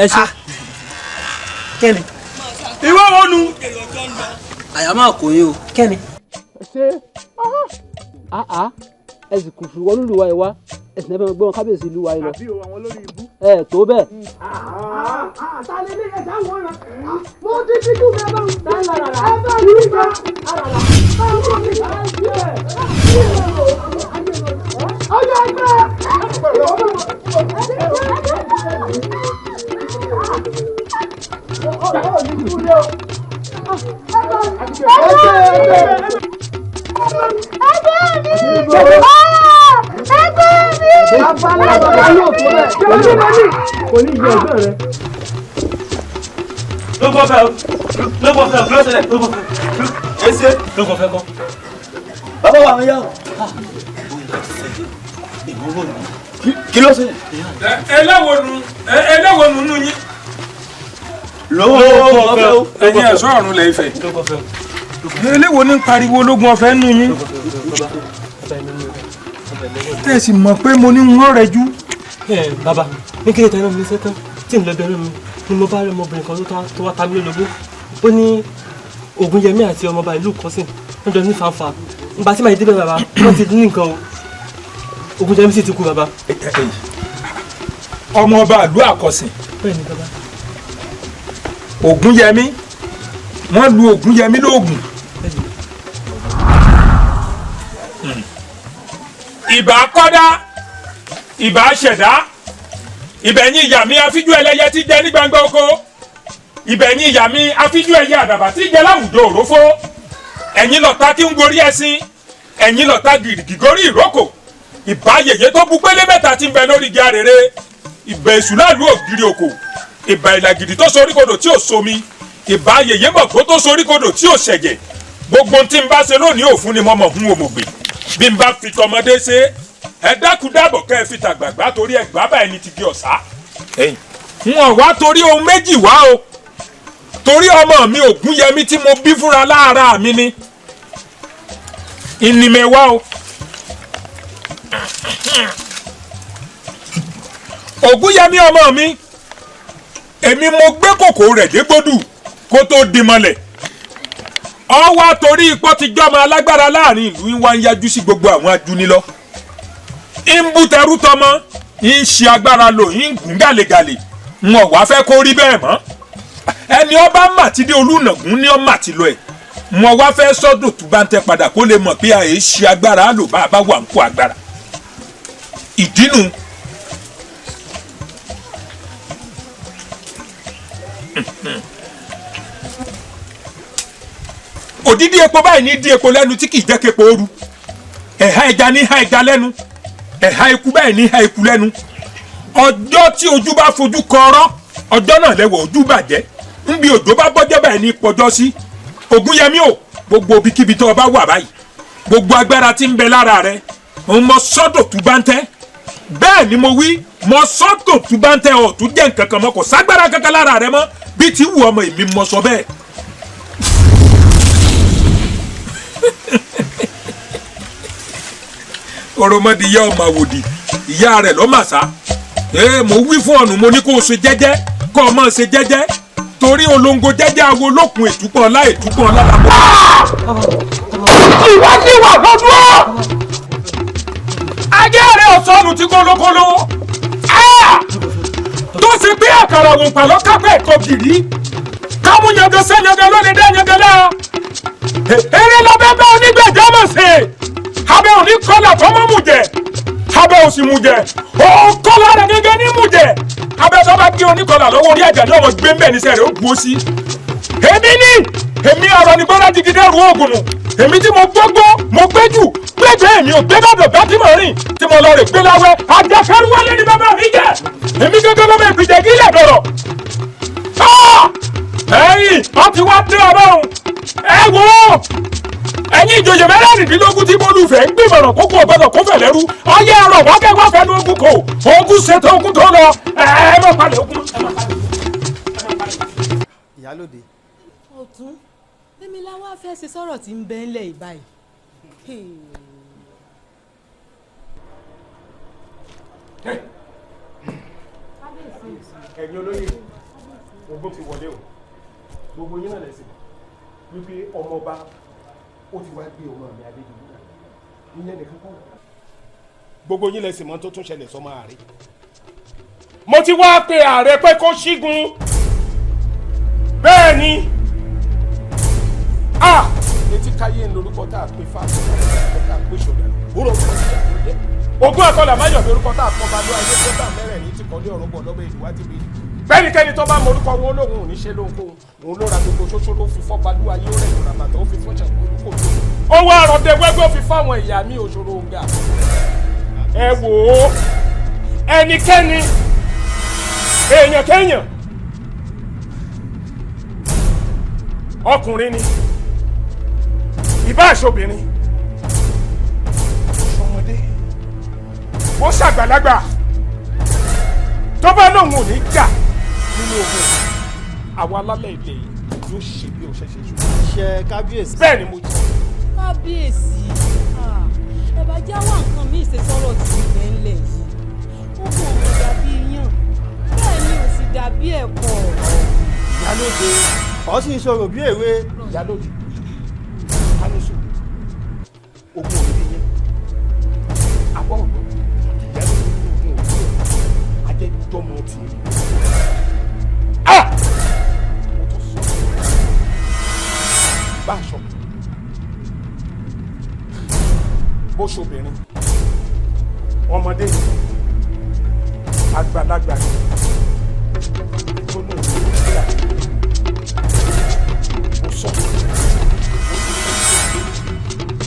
Ẹ ṣe kẹ́ni. Ìwọ wo nu. Àyà máa kò yín o. Kẹ́ni. Ṣé ẹ sì kù fún wọnú ìlúwa yìí wá ẹ sì náà fẹ́ gbé wọn kábíyèsí ìlú wa yìí lọ. Ẹ tó bẹ́ẹ̀. Àtàlẹ́ ilé ẹ̀dá wọn rà mo ti fi jù bẹ́ẹ̀ bá ń tà ẹ bá rí bá ọjọ́ ẹgbẹ́. Ẹgbẹ́ mi! Ẹgbẹ́ mi! Bàbá ńlá bàbá yóò tó bẹ́ẹ̀. Kí ló dé mọ́lì? Kò ní ìyá ẹ̀gbọ́n rẹ. Lóko fẹ́ o, lóko fẹ́ o, kí ló ṣẹlẹ̀? Lóko fẹ́ o, ese lóko fẹ́ kọ́. Bàbá wa àwọn yà wò. Kí ló ṣẹlẹ̀? Ẹlẹ́wọ̀nù nù yín. Lóko fẹ́ o. Ẹ̀yin ẹ̀ṣọ́ ọ̀run lẹ̀ Ifẹ̀. Eléwo ní pariwo ológun ọ̀fẹ́ nù yín. Tẹ̀sí mọ̀ pé mo ní wọ́n rẹ̀ jú. Bàbá, ní kéde tẹ́lẹ̀ mi sẹ́tàn tí ń lọ bẹ̀rẹ̀ mi ni mo bá rí ọmọbìnrin kan tó wá ta mí lólobó. Ó ní Ògúnyẹmí àti ọmọọba ìlú Kọ́sìn wọ́n jọ ní fanfa. Nígbà tí màá débẹ̀ bàbá, wọ́n ti ní nǹkan o. Ògúnyẹmí sì ti kú bàbá. Ọmọọba ìlú Àkọsìn. Bẹ́ẹ̀ni bàbá. Ògúnyẹmí, wọ́n lu Ògúnyẹmí lóògùn. Ìbà kọ́dá, ìbà ṣẹ̀dá, ìbẹ̀yìn ìyá mi afíjú ẹlẹ́yẹ tí jẹ ní gbangba oko, ìbẹ̀yìn ìyá mi afíjú ẹyẹ àdàbà tí jẹ láwùjọ òrófó, ẹ̀yin lọ̀tá tí ń gorí ẹṣin, ẹ̀yin lọ̀tá gìrìgì gorí ìrókò, ìbà yèyé tó bu pélé mẹ́ta tí ń bẹ lórí igi arére, ìbà èṣù láàlú ògiri òkò, ìbà ìlàgìdì tó soríkodò tí ò somi, ìbà yèyé mọ̀gbó tó soríkodò tí ò ṣẹ̀jẹ̀, gbogbo tí ń bá ṣe lónìí òfun ni mo mọ̀ hún òmògbè. Bí n bá fi tọmọdé ṣe ẹ dákun dábọ̀ kẹ́ ẹ fi tàgbàgbà torí ẹ gbà báyìí ní ti di ọ̀sá. N ò wá torí ohun méjì wá o, torí ọmọ mi Ògúnyẹmí tí mo bí fúnra lára mi ni ìnìmẹ̀wá o. Ògúnyẹmí ọmọ mi, èmi mo gbé kòkó rẹ̀ dégbòdù kó tó di mọ́lẹ̀. Ó wá torí ipò ti jọmọ alágbára láàrin ìlú wa ń yájú sí gbogbo àwọn ajúnilọ. Ń bú tẹrú tọmọ, ń ṣe agbára lò, ń gùn gàlégàlé. N ò wá fẹ́ kó rí bẹ́ẹ̀ mọ́. Ẹni ọba mà ti dé Olúnàgún ní ọmọ àti lọ ẹ̀. Mo wá fẹ́ sọ́dọ̀ tó bá ń tẹ padà kó lè mọ̀ pé àyè ṣe agbára lò bá a bá wà ń kó agbára. Ìdínú. Òdídí epo báyìí ní dí epo lẹ́nu tí kì í jẹ́ képo ooru. Ẹ̀ha ẹja ní ha ẹja lẹ́nu, ẹ̀ha eku báyìí ní ha eku lẹ́nu. Ọjọ́ tí ojú bá fojú kọrọ́, ọjọ́ náà lẹ́wọ̀ ojú bàjẹ́. Nbí òjò bá bọ́jọ́ báyìí ní pọjọ́ sí. Ògúnyẹmí o, gbogbo ibikíbi tó o bá wà báyìí, gbogbo agbára tí ń bẹ lára rẹ, ń mọ sọ́dọ̀ tó bá ń tẹ́. Bẹ́ẹ̀ ni mo wí, mọ sọ́dọ̀ tó bá ń tẹ́, ọ̀ tún jẹ́ nǹkan kan mọ́, kò ságbára kankan lára rẹ mọ́, bí ti wù ọmọ èmi mọ sọ bẹ́ẹ̀. Oromọdi yẹ ọmọ àwòdì, ìyá rẹ̀ ló mà sá. Ee, mo wí fún ọ̀nù, mo ní kó o ṣe jẹ́jẹ́, kó o máa ṣe jẹ́jẹ́, torí olóńgó jẹ́jẹ́ awo lókun ètúpọ̀ ọlá ètúpọ̀ ọlá làbọ̀. Ìwà ti wà fọdún ọ́. Ajé rẹ̀ ọ̀sọ́nù ti kólókóló. Tó ṣe pé àkàrà òǹpà lọ́kàpẹ́ ẹ̀kọ́ gìrì. Kámú yangan sẹ́yangan lónìí dẹ́ yangan náà. Eré lọ́bẹ̀ bá onígbẹ̀jọ́ mọ̀ sí. Abẹ́ òní kọlà tó mọ́ mú jẹ, abẹ́ òsì mú jẹ, òun kọlà rẹ̀ gẹ́gẹ́ ní mú jẹ. Abẹ́ tó bá gé oníkọlà lọ́wọ́ orí ẹ̀jẹ̀ ní ọmọ gbé mbẹ́ níṣẹ́ rẹ̀ ó bu ó sí. Èmi ní èmi ọ̀rọ̀ ní gbọ́dọ̀ jìgídé ru oògùn nù. Èmi tí mo gbógbó mo gbé jù gbégbé èmi ò gbé bàbà bá tí mo rìn tí mo lọ rè gbé láwẹ́ àjẹkẹ́rúwálé ní bàbá mi jẹ. Èmi gẹ́gẹ́ lọ́mọ ìpìjẹ́ kí ilẹ̀ dọ̀rọ̀. Ẹ̀yin wọ́n ti wá dé ọlọ́run. Ẹ wò ó, ẹ̀yin ìjòyè mẹ́rẹ̀ẹ̀rìndínlógún tí Bólúfẹ̀ ń gbìmọ̀ràn kókó ọ̀gbọ́dọ̀ kó fẹ̀ lẹ́rú. Ọyẹ́ ẹ̀rọ wákẹ́ wá fẹ́nu ogun kò ogun ṣètò ogun tó lọ. Ẹ má palẹ̀ ogun. Ìyálóde. Ọ̀tún, èmi la wá fẹ́ ṣe sọ̀rọ̀ tí ń bẹ ńlẹ̀ ìbáyìí. Ẹ̀yin olóyè, ogun ti wọlé o. Gbogbo yín náà lẹ́sìn wípé ọmọọba ó ti wá gbé ọmọ mi Adédìwúrà, ìyẹn nìkan kọ́. Gbogbo yín lẹ́sìn mọ́ tó tún ṣẹlẹ̀ sọmọ ààrẹ. Mo ti wá pe ààrẹ pé kó ṣígun. Bẹ́ẹ̀ ni, a etí káyé ń lorúkọ tá a pè fáwọn orúkọ tá a pè ṣọ̀dà bóró orúkọ tí a pè jẹ́. Ogún àkọlà máyọ̀ ní orúkọ tá a pọ̀ balùwẹ̀ ayé tó bá mẹ́rẹ̀ẹ̀rin ti kọ́lé ọ̀rọ̀ bọ̀ lọ́bẹ̀ ìlú wá ti bèrè. Bẹ́ẹ̀nikẹ́ni tó bá mọ orúkọ wọn lóhùn ò ní ṣe lóhunkóhun. Òun ló ra gbogbo ṣoṣo ló fi fọ́ balùwẹ̀ ayé ó rẹ̀ lọ́ra bàtà ó fi fọ́ ṣàkóso olùkọ́ tó. Ó wá àròdẹ wẹ́gbẹ́ ó fi fáwọn ìyá mi òṣòro òǹgà. Ẹ wò ó, Ẹnikẹ́ni, èèyàn kéèyàn, ọkùnrin ni, ìbá àṣọbìnrin, ọmọdé, ó ṣàgbàlagbà, tó bá lóun ò ní jà nínú ogun, àwọn alálẹ̀ ilẹ̀ yìí yóò ṣe bí o ṣe ṣe ṣe. Ṣe kábíyèsí. Bẹ́ẹ̀ ni mo jẹ́. Kábíyèsí, ẹ bá já wá nǹkan míì ṣe sọ̀rọ̀ tí ìgbẹ́ ńlẹ̀ yìí. Ó kò mọ̀ dàbí iyán, bẹ́ẹ̀ ni ò sì dàbí ẹ̀kọ́. Ìyálóde, ọ sì ń sọ̀rọ̀ bí èwe. Ìyálóde, kánúsù, ogun òní bí yẹn. Àbọ̀ ọ̀gbọ́n, ìyálóde ní ogun òní ajẹ́jọ́mọ tiẹ̀. Mo tún sọ bá aṣọ bó ṣobìnrin, ọmọdé, àgbàlagbà tó lóun ní ìgbà, mo sọ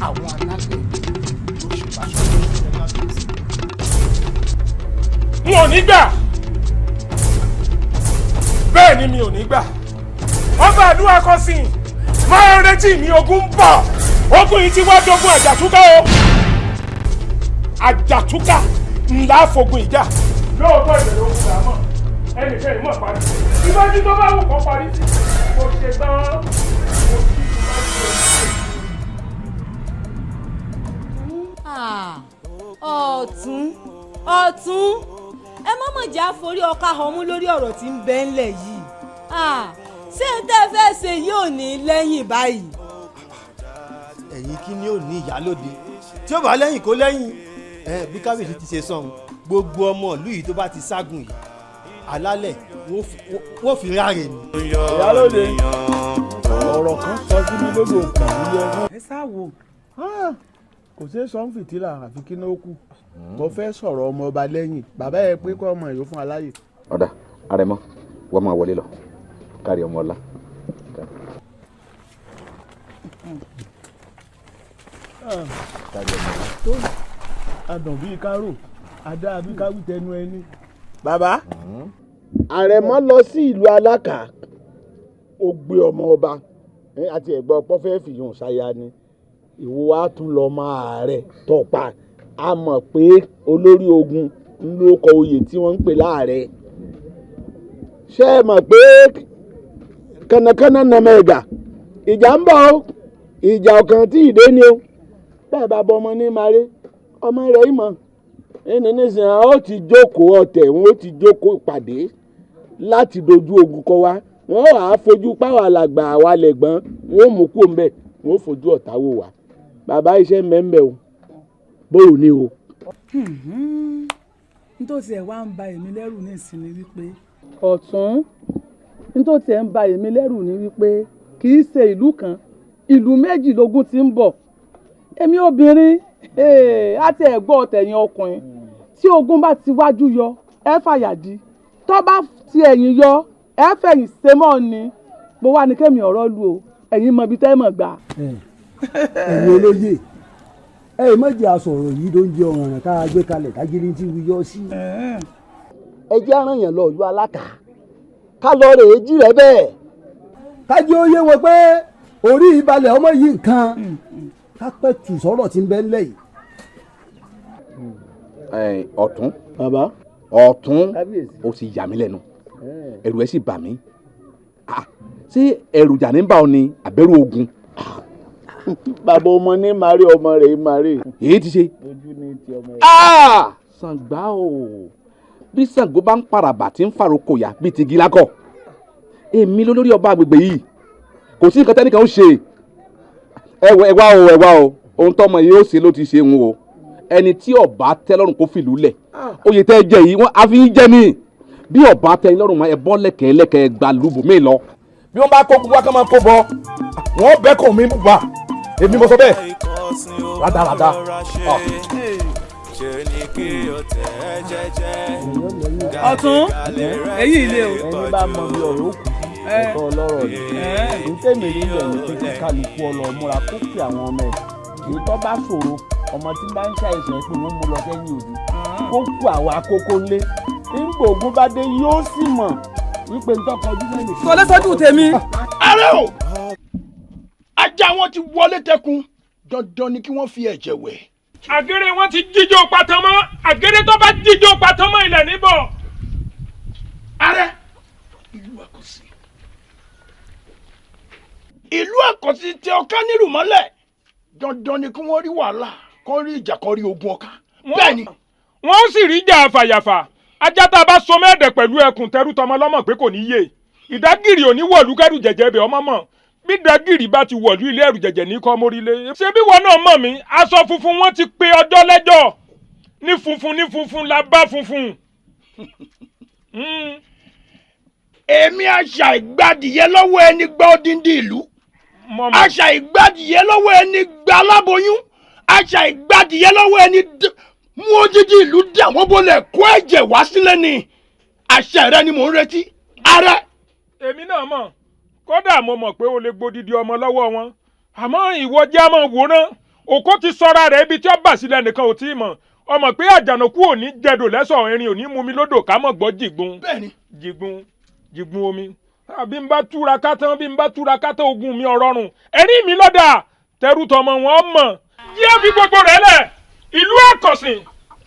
àwọn alálẹ̀ yóò ṣe bá aṣọ. N ò ní gbà, bẹ́ẹ̀ ni mi ò ní gbà. Ọba àdúrà kan sí i máa retí mi, ogun ń bọ̀. Ogun yìí ti wá dogun àjàtúkà o, àjàtúkà ńlá fogun ìjà. Lóòótọ́ ìbẹ̀rẹ̀ ogun là á mọ̀, ẹnìkan ìmọ̀ parí ìbájú tó bá wù kó parí sí. Mo ṣe tán, mo ti Ọ̀tún, ọ̀tún, ẹ má mọ̀ já forí ọkà ọmú lórí ọ̀rọ̀ tí ń bẹ ńlẹ̀ yìí. Ṣé n tẹ́ fẹ́ ṣe yóò ní lẹ́yìn báyìí? Ẹ̀yin kí ni ò ní ìyálóde tí ó bá lẹ́yìn kó lẹ́yìn. Bí kábíyèsí ti ṣe sọ̀hún, gbogbo ọmọ ìlú yìí tó bá ti ságun yìí, alálẹ̀ wọ́n fi ráre ni. Ìyálóde, ọ̀rọ̀ kan sọ sí mi lódò òkú yẹ. Ẹ sá wo. Kò ṣeé sọ ń fìtílà àfi kí ní ó kù. Mo fẹ́ sọ̀rọ̀ ọmọ ọba lẹ́yìn bàbá ẹ pé kọ́ ọmọ yòó fún aláyè. Ọ̀dà àrẹ̀mọ, wọ́n máa wọlé lọ kárí ọmọ ọlá. Tó adùn bíi kárò adá bíi káwí tẹnu ẹni. Bàbá àrẹ̀mọ lọ sí ìlú Alákà, ó gbé ọmọ ọba àti ẹ̀gbọ́n ọpọ́ fẹ́ẹ́ fìyàn ṣaya ni. Ìwọ wa tún lọ máa rẹ tọpa. A mọ̀ pé olórí ogun ń ló kọ oyè tí wọ́n ń pè láàrẹ. Ṣé ẹ mọ̀ pé kànnàkànnà nàmọ ẹ̀gà ìjà ń bọ̀ o, ìjà ọ̀kan tí ìdé ni o. Bẹ́ẹ̀ bá bọ ọmọ ní mare, ọmọ rẹ̀ ìmọ̀ ẹni nísìnyí ó ti jókòó ọ̀tẹ̀, wọn ó ti jókòó ìpàdé láti dojú ogun kọ wa. Wọ́n wàá fojú páwọn alàgbà àwa lẹ̀gbọ́n, wọn ó mú kúrò ńbẹ̀, wọn ó fojú ọ̀tá wò wá. Bàbá iṣẹ́ mẹ́ńbẹ̀ o, bóò ni o. Nítòsí ẹ̀ wá ń ba èmi lẹ́rù ní ìsinmi wípé ọ̀tún, nítòsí ẹ̀ ń ba èmi lẹ́rù ní wípé kì í ṣe ìlú kan, ìlú méjì lógún ti ń bọ̀. Èmi obìnrin àti ẹ̀gbọ́n ọ̀tẹ̀yìn ọkùnrin, tí ogun bá ti wájú yọ ẹ fàyà di, tó bá ti ẹ̀yìn yọ ẹ fẹ̀yìn ṣe mọ́ ni. Mo wá ní kémi ọ̀rọ̀ lu o, ẹ̀yin mọ ibi tẹ́ mọ̀ gbà. Ẹ̀yin olóyè, ẹ má jẹ́ àsọ̀rọ̀ yìí ló ń jẹ ọ̀ràn tá a gbé kalẹ̀ tágírí tí wíyọ́ sí. Ẹ jẹ́ àrùn yẹn lọ ìlú Alákà ká lọ rèé jí rẹ bẹ́ẹ̀. Kájí ó yé wọn pé orí ìbalẹ̀ ọmọ yìí nǹkan ká pẹ̀tù sọ̀rọ̀ tí ń bẹ ńlẹ̀ yìí. Ọ̀tún, bàbá ọ̀tún, ó sì yà mí lẹ́nu, ẹ̀rù ẹ̀ sì bà mí. Ṣé ẹ̀rù jà ní bá ọ ni àbẹ̀rù ogun? Bàbá ọmọ ní mari ọmọ rẹ̀ mari. Èyí ti ṣe. Ojú ní ti ọmọ rẹ̀. Ṣàǹgbá o, bí Ṣàngó bá ń parabà tí ń faroko yà bíi ti gílákọ̀, èmi lólórí ọba àgbègbè yìí, kò sí nǹkan tẹ́nìkan ó ṣe. Ẹ wá o, ẹ wá o, ohun tọ́mọ yìí ó ṣe ló ti ṣe ń o. Ẹni tí ọba tẹ́ lọ́rùn kó fìlú lẹ̀, oyè tẹ́ jẹ yìí wọ́n á fi ń jẹ ní. Bí ọba tẹ́ lọ́rùn mọ́ ẹ bọ́ lẹ́kẹ̀ẹ́lẹ́kẹ̀ẹ́ gba lùbùmí lọ. Bí wọ́n bá kó gbogbo akọ́ máa kó bọ, wọ́n bẹ́kùn mi bùbá, èmi mo sọ bẹ́ẹ̀ rádaràda. Ọ̀tún, èyí ilé o. Ẹni bá mọ bí ọ̀rọ̀ òkú ẹ̀tọ́ ọlọ́rọ̀ ni. Ntẹ́mi rí ilẹ̀ ní pé kí kálukú ọlọ́ múra kó pè àwọn ọmọ ẹ̀. Èyí tó bá ṣòro, ọmọ tí bá ń ṣàìsàn pé wọ́n mú lọ sẹ́yìn òdu. Kó kú àwọn akókó ńlé ńgbò ogun bá dé yóò sì mọ̀ wípé ntọ́kọjú sẹ́yìn. Kò lè sọ́jú tèmi. Ààrẹ o, ajá wọn ti wọlé tẹkun, dandan ni kí wọ́n fi ẹ̀jẹ̀ wẹ̀. Àgèrè wọn ti jíjó patán mọ́, àgèrè tó bá jíjó patán mọ́ ilẹ̀ níbọ̀. Ààrẹ, ìlú Àkọsí, ìlú Àkọsí tẹ ọ̀ká nílùú mọ́lẹ̀, dandan ni kí wọ́n rí wàhálà, kó rí ìjà, kó rí ogun ọ̀ká. Bẹ́ẹ̀ ni. Wọ́n sì rí ìjà àfàyàfà. Ajá tá a bá so mẹ́ẹ̀dẹ̀ pẹ̀lú ẹkùn, tẹrú tọmọ lọ́mọ pé kò ní yé. Ìdágìrì ò ní wọ̀lú kẹ́rù jẹ̀jẹ̀ bẹ̀ ọmọ mọ̀. Bí ìdágìrì bá ti wọ̀lú ilé, ẹ̀rù jẹ̀jẹ̀ ní kọ́ mórílé. Ṣé bí wọn náà mọ̀ mí, aṣọ funfun wọn ti pe ọjọ́ lẹ́jọ́. Ní funfun ní funfun la bá funfun. Èmi àṣà ìgbadìyẹ lọ́wọ́ ẹni gba odindi ìlú, àṣà ìgbadìyẹ lọ́wọ́ ẹni gba aláboyún, àṣà ìgbadìyẹ lọ́wọ́ ẹni mú odindi ìlú dà wọ́n bọ́lẹ̀ kó ẹ̀jẹ̀ wá sílẹ̀ ni. Àṣà rẹ ni mò ń retí, ààrẹ. Èmi náà mọ̀, kódà mo mọ̀ pé o lè gbódìdí ọmọ lọ́wọ́ wọn, àmọ́ ìwọ jẹ́ àmọ́ wòran. Òkó ti sọra rẹ̀, ibi tí ó bà sílẹ̀ nìkan ò tí ì mọ̀. Ọmọ pé àjànàkú ò ní jẹdò lẹ́sọ̀, erin ò ní mú mi lódò ká mọ̀ gbọ́ jìgbun. Jìgbun jìgbun omi. Bí n bá túra ká tán, bí n bá túra ká tán, ogun mi ọ̀rọ̀rùn ẹ̀rín mi lọ́dà tẹrú tọmọ wọn mọ̀. Yíyá fi gbogbo rẹ̀ lẹ̀, ìlú Àkọ̀sìn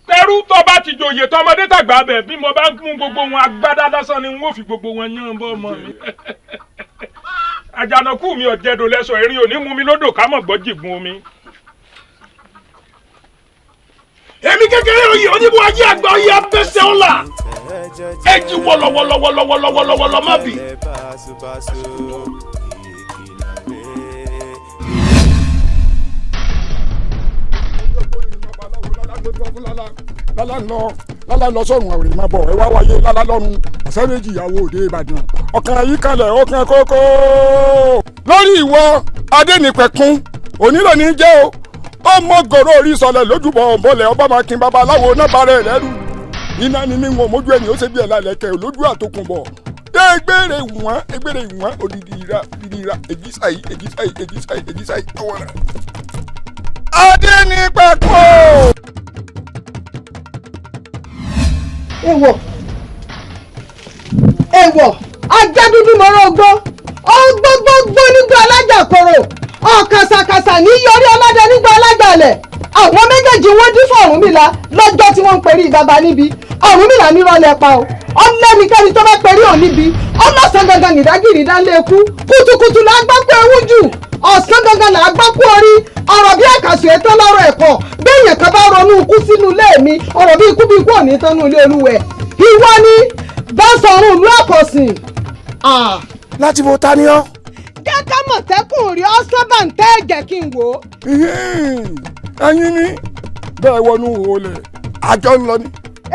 tẹrú tọba ti joyè tọmọdé tàgbà bẹ̀. Bí mo bá mú gbogbo wọn, agbádá lásán ni n ó fi gbogbo wọn yán bọ́ ọmọ mi. Àjànàkú mi ọ̀jẹ̀dò lẹ́sọ̀, erin ò ní mú mi lódò ká mọ̀ gbọ́ jìgbun omi. Èmi kékeré oyè oníbu ajé àgbà oyè abẹ́sẹ̀ ọ̀la ẹ̀jì wọ̀lọ̀wọ̀lọ̀wọ̀lọ̀wọ̀lọ̀wọ̀lọ̀ má bì. Lálá ń lọ, lálá lọ sọ́run, àwòrán máa bọ̀ ẹ wá wáyé lálá lọ́run. Ọ̀sẹ̀ méjì ìyàwó òde Ìbàdàn ọ̀kan yìí kalẹ̀ ọ̀kan kókó. Lórí ìwọ Adénípẹ̀kun onílò ní jẹ́ o, ó mọ gòrò orí sọlẹ̀ lójúbọ ọ̀bọ̀lẹ̀ ọba máa kin babaláwo náà bára ẹ̀ lẹ́rù. Iná ni mí wọn mójú ẹni ó ṣe bí ẹ̀ lálẹ́ kẹ lójú àtòkùnbọ̀. Egbèrè wọ́n, egbèrè wọ́n, odidi ìra, odidi ìra, ègísàyí, ègísàyí, ègísàyí, ègísàyí, ọwọ́ rẹ̀. Adénípẹ̀kun. Èèwọ̀, èèwọ̀, ajá dúdú mọ́rọ́ ogbó ọgbọ́gbọ́gbọ́ nígbà alájà koro, ọ̀kàsàkàsà ní yọrí ọlọ́dẹ nígbà alájàlẹ̀. Àwọn méjèèjì wọ́n dín fún Ọ̀rúnmìlà lọ́jọ́ tí wọ́n ń perí bàbá níbi. Ọ̀rúnmìlà nírọ̀lẹ́ pa o, ọlẹ́nikẹ́ni tó bá perí òun níbi ọlọ́sàn gangan nìdágìrì dálé ikú. Kùtùkùtù là á gbọ́ pé ewu jù, ọ̀sán gangan là á gbọ́ kú orí. Ọ̀rọ̀ bí àkàsù ètò lọ́rọ̀ ẹ̀kọ́ béèyàn kan bá ronú ikú sínú ilé mi, ọ̀rọ̀ bí ikú bí ikú ò ní tán nínú ilé olúwẹ̀. Ìwọ ni Báṣọ̀run ìlú Àkọ̀sìn. Láti bo ta ni ọ́? Jẹ́ ká mọ̀tẹ́kùn rí ọ́ sábà ń tẹ́ ẹ̀jẹ̀ kí n wò ó. Ẹyin ni bẹ́ẹ̀ wọnú olè àjọ ń lọ ni.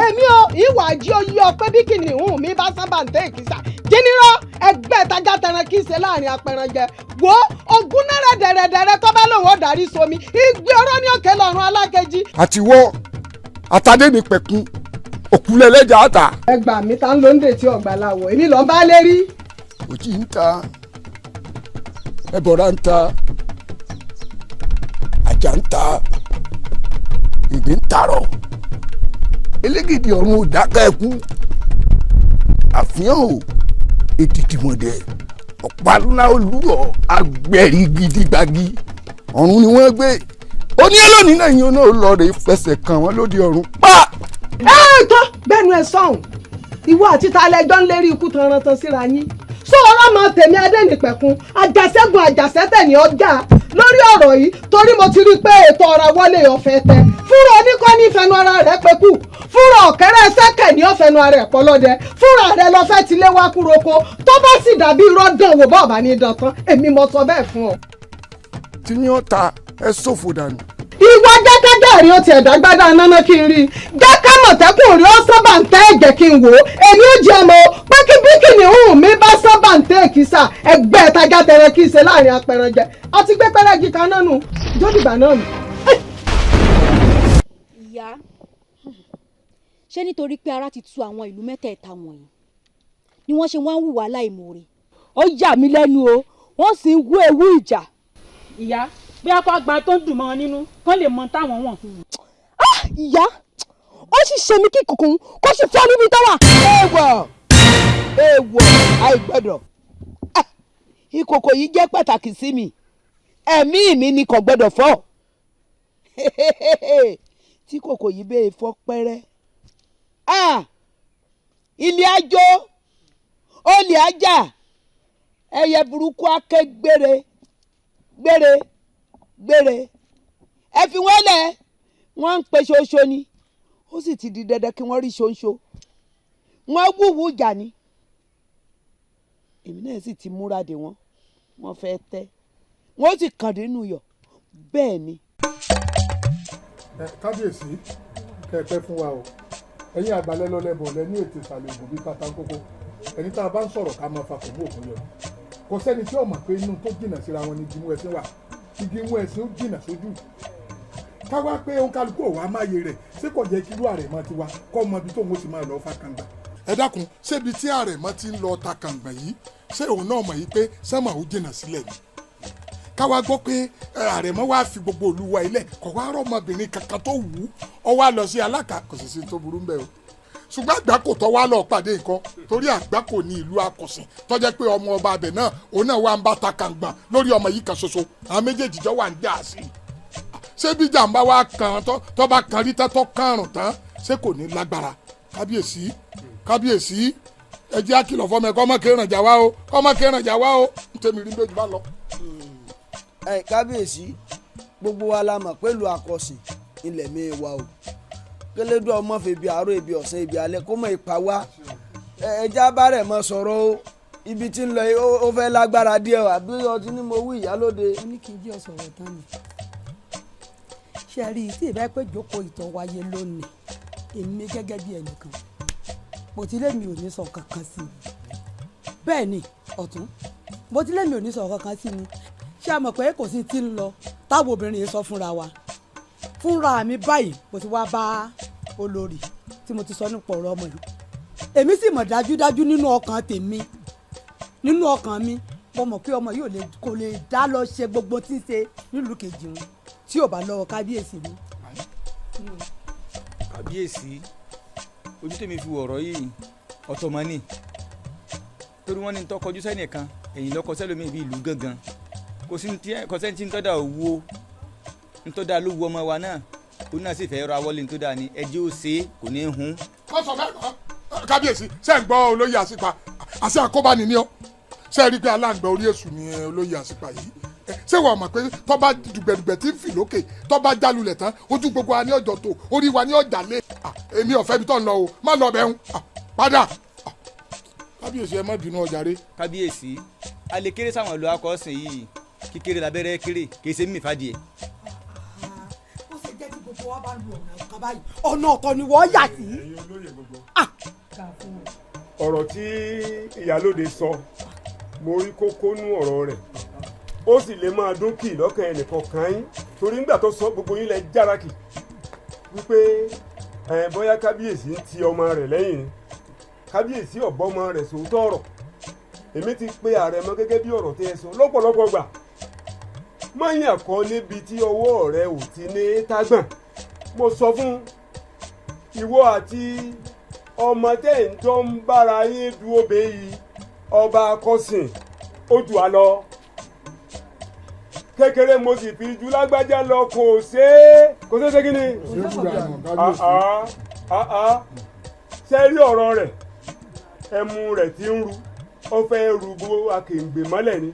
Èmi ò ìwà jí ó yí ọ pé bí kìnìún mi bá sábà ń tẹ́ èkìsà jẹ́nirọ́ ẹgbẹ́ tajà tẹran kí n ṣe láàrin apẹranjẹ. Wo ogún náírà dẹ̀rẹ̀dẹ̀rẹ̀ tó bá lòun ó darí somi igbe ọ̀rọ̀ ní òkè lọ́run alákejì. Àtiwọ́ àtàdénípẹ̀kun òkúlẹ̀ ẹlẹ́jà àtà. Ẹgbà mi ta ń lo ń dè tí ọgbà làwọ̀ èmi lọ́ọ́ bá lérí. Òjì ń ta, ẹbọra ń ta, ajá ń ta, ìgbín ń tarọ̀, elégìdì ọ̀run ò dákẹ́ ẹkú, àfihàn ò ètìtìmọ̀dẹ̀ ọ̀pá ńlá olúrọ̀ agbẹ̀rí gidigbagi ọ̀run ni wọ́n gbé ó ní ẹlòmíì náà yín náà lọ rè fẹsẹ̀ kàn wọ́n lóde ọ̀run pa. Ẹ tó bẹ́ẹ̀nu ẹ sọ̀hún, ìwọ àti ta lẹjọ́ ń lérí ikú tanrantan síra yín. Sọ ọlọ́mọ tèmi Adénípẹ̀kun àjàṣẹ́gun àjàṣẹ́tẹ̀ ní ọjà lórí ọ̀rọ̀ yìí, torí mo ti rí i pé ètò ọ̀rọ̀ wọlé ọ̀fẹ́ tẹ fúnra oníkọ́ ní ìfẹnu ara rẹ̀ pẹ́kù, fúnra ọ̀kẹ́rẹ́ sẹ́kẹ̀ ní ọ̀fẹ́nu ara ẹ̀ pọ́lọ́dẹ, fúnra rẹ̀ lọ fẹ́ tilé wá kúroko tó bá sì dàbí irọ́ dàn wò bọ́ọ̀bà ní dantan, èmi mo sọ bẹ́ẹ̀ fún ọ. Tí ní ọ̀tá ẹ ṣòfò dànù. Ìwọ jẹ́kẹ́jẹ́ rí o tiẹ̀ dágbádá náná kí n rí i, jẹ́ ká mọ̀tẹ́kùn rí ó sábà ń tẹ́ ẹ̀jẹ̀ kí n wò ó. Èmi ò jẹ́ ọmọ pé kí bí kìnìún mi bá sábà ń tẹ́ èkìsà ẹgbẹ́ tajà tẹrẹ kí n ṣe láàrin apẹranjẹ àti gbé pẹ́rẹ́gì kan náà nù jódìgbà náà nù. Ìyá, ṣé nítorí pé ara ti tu àwọn ìlú mẹ́tẹ̀ẹ̀ta wọ̀nyí ni wọ́n ṣe wá ń hùwà láìmoore? Ó yà mí lẹ́nu o, wọ́n sì ń wú ewu ìjà. Ìyá, bí akọ àgbà tó ń dùn mọ́ wọn nínú kán lè mọ táwọn wọ̀n. Ìyá, Ó sì ṣe mí kí kòkòrò kó sì fọ́ níbi tó wà. Èèwọ̀, èèwọ̀, àìgbọ́dọ̀. Ìkòkò yìí jẹ́ pàtàkì sí mi, ẹ̀mí mi ni kò gbọ́dọ̀ fọ́. Tí kòkò yìí bẹ́ẹ̀ fọ́ pẹ́rẹ́, ilé ajó, olè ajá, ẹyẹ burúkú aké gbére gbére gbére. Ẹ fi wọ́n lẹ̀, wọ́n ń pe ṣoṣo ni, ó sì ti di dandan kí wọ́n rí ṣoṣo. Wọ́n wúwo jà ni, èmi náà sì ti múra dè wọ́n, wọ́n fẹ́ tẹ́, wọ́n sì kàn dínú yọ̀ bẹ́ẹ̀ ni. Kábíyèsí, kẹpẹ fún wa o. Ẹ̀yin àgbàlẹ lọlẹbọ lẹ ní ètò ìsàlẹ̀ ògùn bíi pátákókó. Ẹni tá a bá ń sọ̀rọ̀ ká máa fakọ̀ mú òkun yọ. Kò sẹ́ni tí ó mọ̀ pé inú tó jìnnà síra wọn ni igi mú ẹṣin wà. Igi mú ẹṣin ó jìnnà sójú. Ká wá pé òǹkálukú òwà máyé rẹ̀, ṣé kò jẹ́ kí irú àrẹ̀mọ ti wá kọ́ mọ ibi tóun ó ti máa lọ fa kàngbà. Ẹ dákun, ṣébi tí àrẹ̀mọ ti ń lọ ta kàngbà yìí, ṣé òun náà mọ̀ yìí pé sẹ́mọ̀ ó jìnnà sílẹ̀ ni? Ká wá gbọ́ pé àrẹ̀mọ wá fi gbogbo ìlú wa ilẹ̀, kò wá rọ́mọbìnrin kankan tó wù ú, ọ wá lọ sí Alákà, kò sì sí tó burú ń bẹ̀ o. Ṣùgbọ́n àgbákò tó wá lọ pàdé nǹkan, torí àgbákò ní ìlú Akọ̀sìn tó jẹ́ pé ọmọ ọba abẹ náà òun náà wà ń bá ta kàngbà lórí ọmọ yìí kan ṣoṣo, àwọn méjèèjì jọ wà ń jà sí i. Ṣé bí jàǹbá wa kàn tó bá kan rí tán tó kàrùn tán, ṣé kò ní lágbára? Kábíyèsí, kábíyèsí, ẹ jẹ́ àkìlọ̀ fọmọ ẹ kọ́ mọ́ kéèrànjà jà wá o, kọ́ mọ́ kéèrànjà jà wá o, ntẹ̀mí rí méjì bá lọ. Ẹ kábíyèsí, gbogbo wa la mọ̀ pẹ̀lú Akọ̀sìn ilẹ̀ mi wa o. Kélédú ọmọ fèbí àárọ̀ ibi ọ̀sán ibi alẹ́ kó mọ̀ ipa wa. Ẹja bá rẹ̀ mọ sọ̀rọ̀ o, ibi tí ń lọ ó fẹ́ lágbára díẹ̀ o, àbí ọtí ni mo wí ìyálóde. Ó ní kí n jí ọ̀sọ̀rọ̀ tán ni. Ṣé rí i tí ìbá pé jókòó ìtàn wáyé lónìí, èmi gẹ́gẹ́ bí ẹnìkan, mo ti lé mi ò ní sọ kankan sí i. Bẹ́ẹ̀ ni ọ̀tún, mo ti lé mi ò ní sọ kankan sí i. Ṣé a mọ̀ pé kò sí ti ń lọ táwọn obìnrin yìí sọ fúnra wa? Fúnra mi báyìí mo ti wá bá olórí tí mo ti sọ nípa ọ̀rọ̀ ọmọ yìí. Èmi sì mọ̀ dájúdájú nínú ọkàn tèmi, nínú ọkàn mi, mo mọ̀ pé ọmọ yìí kò lè dá lọ ṣe gbogbo tí ń ṣe nílùú kejì wọn tí ò bá lọ́wọ́ kábíyèsí mi. Kábíyèsí, ojú tèmi fi wọ̀rọ̀ yìí ọ̀tọ̀ mọ́ ni, torí wọ́n ní tó kọjú sẹ́nìkan ẹ̀yìn lọ́kọ sẹ́lómi bíi ìlú gangan. Kò sẹ́ni tí ń tọ́da òwú ń tọ́da ló wu ọmọ wa náà, òun náà sì fẹ́ rọ awọ́lé ń tọ́da ni ẹjẹ́ ó ṣe é kò ní í hun. Wọ́n sọ fẹ́ kọ́ kábíyèsí, ṣé ń gbọ́ olóyè Àṣìpa àṣẹ àkóbá ni ní ọ́, ṣé rí i pé aláǹgbá orí èṣù ni olóyè Àṣìpa yìí? Ṣé wọ́n mọ̀ pé tó bá dùgbẹ̀dùgbẹ̀ tí ń fì lókè, tó bá jálulẹ̀ tán, ojú gbogbo wa ní ọjọ́ tó orí wa ní ọjà lé. Èmi ò fẹ́ ibi tó ń lọ o, má lọ bẹ̀ ń padà. Kábíyèsí, ẹ má bínú ọjà rẹ. Kábíyèsí, a lè kéré sáwọn ìlú Akọ̀sìn yìí, kíkéré labẹ́rẹ́ kéré kì í ṣe mímì fàdíẹ̀. Ó ṣe jẹ́ kí gbogbo wa bá lu ọ̀nà kan báyìí, ọ̀nà ọ̀tọ̀ ni wọ́n yà sí. Ọ̀rọ̀ tí ìyálóde sọ, mo rí kókó nú ọ̀rọ̀ rẹ̀, ó sì lè máa dún kì lọ́kàn ẹnìkan kan yín, torí nígbà tó sọ gbogbo yín lẹ jára kì wípé bóyá kábíyèsí ń ti ọmọ rẹ̀ lẹ́yìn ni, kábíyèsí ọ̀bọ ọmọ rẹ̀ sòótọ́ ọ̀rọ̀. Èmi ti pe àrẹ̀mọ gẹ́gẹ́ bí ọ̀rọ̀ tẹ́ ẹ sọ lọ́pọ̀lọpọ̀ gbà, mọ̀yàn kọ́ níbi tí ọwọ́ rẹ ò ti ní tágbọ̀n. Mo sọ fún ìwọ àti ọmọ tẹ́ ń jọ ń bára yín dúró bẹ́ẹ̀ yìí, ọba Akọ̀sìn ó jù á lọ kékeré, mo sì fi ju lágbájá lọ, kò ṣeé kò ṣeé ṣe kí ni. Ṣe rí ọ̀rọ̀ rẹ̀, ẹmu rẹ̀ ti ń ru, ó fẹ́ ru gbogbo akèǹgbè mọ́lẹ̀ ni.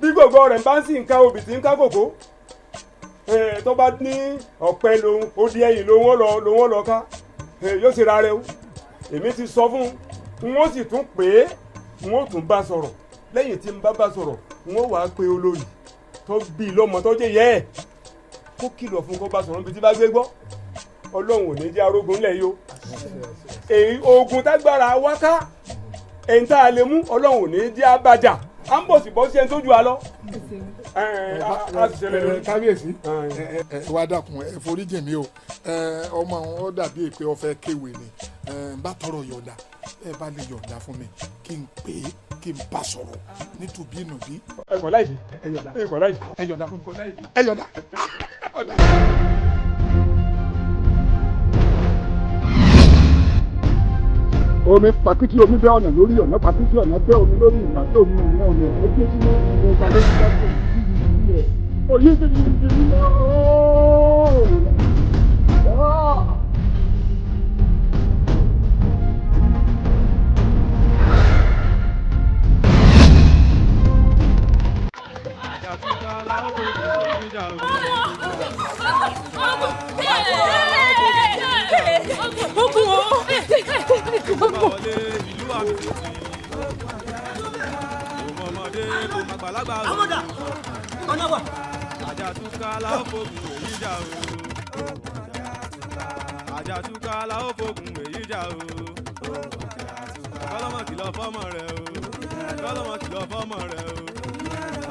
Bí gbogbo rẹ̀ bá ń sì ń ká obì tí ń ká kòkó, tó bá ní ọ̀pẹ lòun ó di ẹ̀yìn lòun ó lọ ká, yóò ṣe ra rẹ o. Èmi ti sọ fún un, n ó sì tún pè é, n ó tún bá sọ̀rọ̀. Lẹ́yìn tí n bá sọ̀rọ̀, n ó wàá pe olórí tó bí lọ́mọ tó jẹ́ yẹ́ ẹ̀ kó kìlọ̀ fún kó bá sọ̀rọ̀ níbi tí bá gbé gbọ́. Ọlọ́run ò ní jẹ́ arógun lẹ̀ yìí o. Èyí ogun tágbára wá ká, ẹni tá a lè mú, Ọlọ́run ò ní jẹ́ abájà. À ń bọ̀ sí bọ́ sí ẹni tó ju wa lọ. Kábíyèsí, ẹ wá dákun, ẹ foríjì mi o. Ọmọ ó dàbí pé ó fẹ́ kéwèé ni, bá tọrọ yọ̀ǹda, ẹ bá lè yọ̀ǹda fún mi kí n pè é, kí n bá sọ̀rọ̀ nítubí nùbí. Ẹ kọ̀ láìsí, ẹ yọ̀ǹda, ẹ kọ̀ láìsí, ẹ yọ̀ǹda fún mi, ẹ yọ̀ǹda. Omi pàkìtì omi bẹ́ ọ̀nà lórí ọ̀nà pàkìtì ọ̀nà bẹ́ omi lórí ìgbà tó omi ọ̀nà ọ̀nà ẹgbẹ́ sínú ìgbà tó ti dájú òyì ti di di di ooo. Amọ̀dà ọ̀nà wà. Àjàtúkà la ó fogun èyí jà o. Àjàtúkà la ó fogun èyí jà o. Kọ́lọ́mọ kìlọ̀ fọ́mọ rẹ̀ o. Kọ́lọ́mọ kìlọ̀ fọ́mọ rẹ̀ o.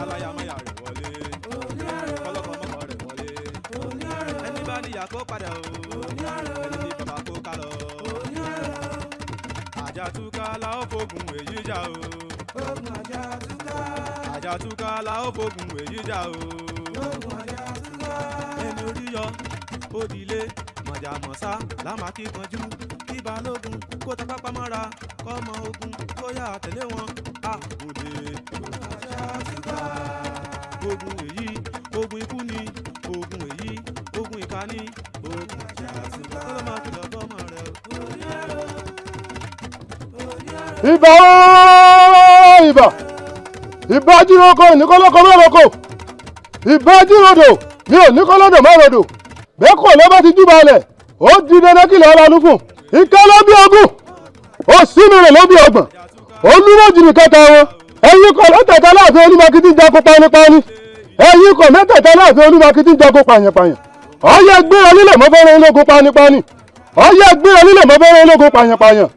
Aláyàmáyà rẹ̀ wọlé. Kọ́lọ́kọ́ mọ́kọ rẹ̀ wọlé. Ẹni bá níyà kó padà o. Ẹni ní bàbá kó ká lọ. Àjàtúkà la ó fogun èyí jà o. Àjàtúkà la ó fogun èyí jà o. Ẹni orí yọ òdìlé mọ̀jàmọ̀sá lámàkíkanjú kí balógun kó ta pápá mọ́ra kọ́mọ ogun kó yà tẹ̀lé wọn a òde. Ogun èyí ogun ikú ni ogun èyí ogun ìkà ni ogun àjàtúkà. Kọ́lọ́mọ kìlọ̀ fọ́mọ rẹ̀ o. Ibà ooo ibà ibà jíròkọ ìníkọ́lọ́kọ́ mọ́rọ́kọ ìbá jíròdò mi ò níkọ́lọ́dọ̀ mọ́rọ́dò bẹ́ẹ̀ kò lọ́ bá ti júbà lẹ̀ ó di dandan kí lọ́ọ́ lanú fún ike ló bí ogún òsínmi rẹ̀ ló bí ọgbọ̀n olúmọ̀jì ní kẹta wọn ẹ̀yin kọ̀ mẹ́tẹ̀ẹ̀ta láàfin olúmakìtì ń jago panipani ẹ̀yin kọ̀ mẹ́tẹ̀ẹ̀ta láàfin olúmakìtì ń jago pàyànpàyàn ọyẹ gbéra nílẹ̀ mọ́ fẹ́ràn ológun panipani ọyẹ gbéra nílẹ̀ mọ́ fẹ́ràn ológun pàyànpàyàn.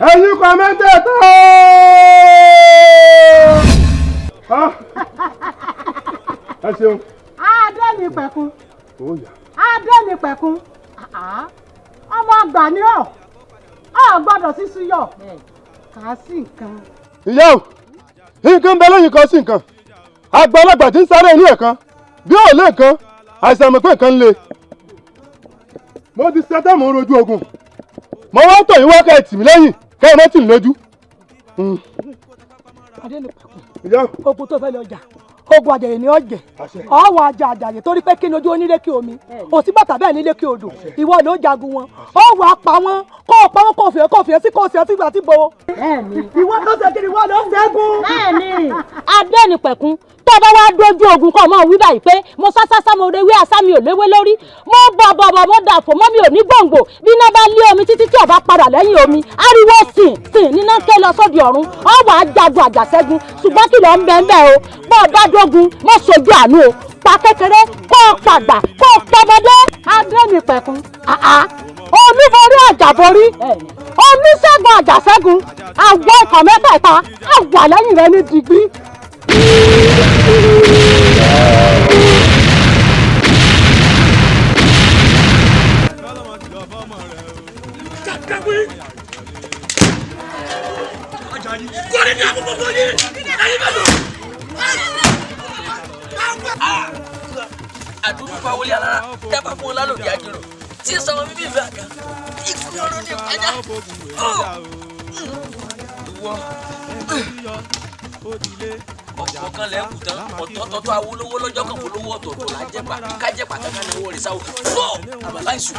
Ẹ̀yin kọ̀ mẹ́tẹ̀ẹ̀ta ooo. Ẹ ṣeun. Adẹ́nipẹ̀kun. Adẹ́nipẹ̀kun. Ọmọ àgbà ni ọ́ ọ gbọ́dọ̀ sísú yọ kà á sí nǹkan. Ìyá o, nǹkan ń bẹ lẹ́yìn kan sí nǹkan. Àgbàlagbà tí ń sáré inú ẹ̀ kan bí ò lé nǹkan àìsàn mọ̀ pé nǹkan ń le. Mo ti ṣetán mò ń rojú ogun. Mo wá tọ̀ yín wákàtí tì mí lẹ́yìn kẹ́ ẹ má tì mí lójú. Adẹ́nipẹ̀kun. Ogun tó fẹ́ lọ jà ogun àjàyè ni ọ jẹ ọwọ ajá àjàyè torí pé kí ni ojú onílékè omi òsì bàtà bẹ́ẹ̀ nílékè odò ìwọ ló jagun wọn ó wà á pa wọn kó o pa wọn kó o fìyà kó o fìyà sí kó o sì ọtí gbà tí bo. Ìwọ tó ṣe kí ni ìwọ ló ń ṣẹ́gun. Bẹ́ẹ̀ni Adẹ́nipẹ̀kun tó bá wá dójú ogun kọ́ mọ́ wí báyìí pé mo sásásá mo rewé asá mi ò léwé lórí mo bọ̀ bọ̀ bọ̀ mo dàfò mọ́ mi ò ní gbòǹgbò bí iná bá lé omi títí tí ó bá padà lẹ́yìn omi ariwo sìn sìn níná ké lọ sóde ọ̀run ọ wà á jagun àjàṣẹ́gun ṣùgbọ́n kìlọ̀ ń bẹ ń bẹ o bọ́ ọ bá dógun mọ́ sojú àánú o pa kékeré kó o pàgbà kó o pọmọdé. Adẹ́nipẹ̀kun olúborí àjàborí olùṣègùn àjàṣẹ́gun àwọn ikọ̀ mẹ́tẹ̀ẹ̀ta àwà lẹ́yìn rẹ ní digbí. Àdúgbò wọlé alára dábàá fún ọlálòdì àjèrò tí ń sọmọ bíbí ìfẹ́ àga ikú ọ̀run ní ìpájà. Ìwọ ọ̀kan lẹ́kù tán ọ̀tọ̀ọ̀tọ̀ awolowó lọ́jọ́ kan polówó ọ̀tọ̀ọ̀tọ̀ lájẹ̀pà kájẹ̀pà kankan náà wọlé sáwọ́ fọ́ àbàlá ìṣù.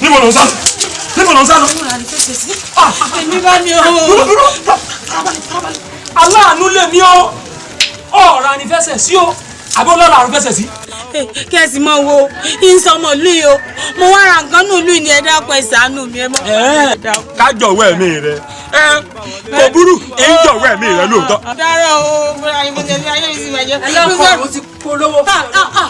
Níbo ló ń sá lọ? Níbo ló ń sá lọ? Èmi bá mi o. Dúró dúró. Aláàánú lè mí o. Ọ̀rọ̀ ni fẹsẹ̀ sí o. Àbí ọlọ́run àrùn fẹsẹ̀ sí. Kẹ́sì mọ̀ wo ìsọmọ ìlú yìí o mo wá ra nǹkan nù ìlú yìí ni ẹ dákun ẹ ṣàánú mi ẹ mọ̀. Ká jọ̀wọ́ ẹ̀mí rẹ. Kò burú, ń jọ̀wọ́ ẹ̀mí rẹ lóòótọ́. Dárò o ayé mi sì bàjẹ́. Ẹlẹ́kọ̀ọ́ ló ti polówó.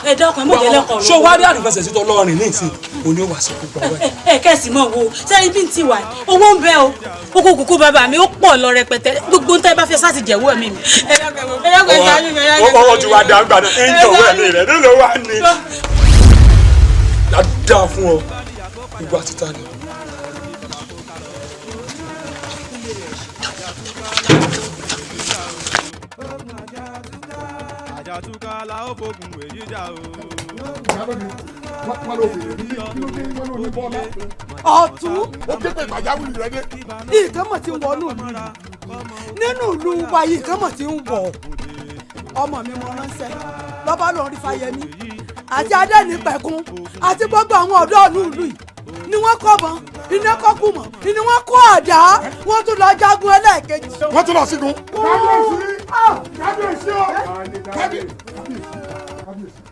Ẹ dákun ẹ mọ̀ jẹ́ lẹ́kọ̀ọ́. Ṣé o wá rí àrùn fẹsẹ̀ sí tọ́lọ́rin ní ìsìn? Òní ó wà sí púpọ̀ wẹ̀. Ẹ kẹ́sì mọ̀ wo sẹ́yìn bí n ti wà owó ń bẹ o oko kòkó bàbá mi ó pọ̀ lọ rẹpẹtẹ gbogbo ń tẹ́ bá fẹ́ sáà ti jẹ̀wọ́ ẹ̀mí mi. Ẹ dákun ẹ ṣàánú mi. Ọwọ́ ti wá dá gbà náà, ń jọ̀wọ́ ẹ̀mí rẹ nílò wá ní. Dáadáa fún ọ, ìwà títa ni. Àjàtúkà la ó fogun èyí jà o. Ìyálóde wọn ló bèrè ní kí ló dé wọn ló ní bọ́lá. Ọ̀tún. Ó ké pé pàjáwìrì rẹ dé. Nǹkan mọ̀ tí ń wọnú ìlú yìí, nínú ìlú wa yìí nǹkan mọ̀ tí ń wọ̀. Ọmọ mi mo ránṣẹ́ lọ́ba lòún rí Fáyẹmí àti Adẹ́nipẹ̀kun àti gbogbo àwọn ọ̀dọ́ ìlú yìí ni wọ́n kọ́ bọ́n, iná kọ́ kù mọ́, ni wọ́n kó àdá, wọ́n tún lọ jagun ẹlẹ́ẹ̀kejì. Wọ́n tún lọ sígun. Kábíyèsí, kábíyèsí o, kábíyèsí.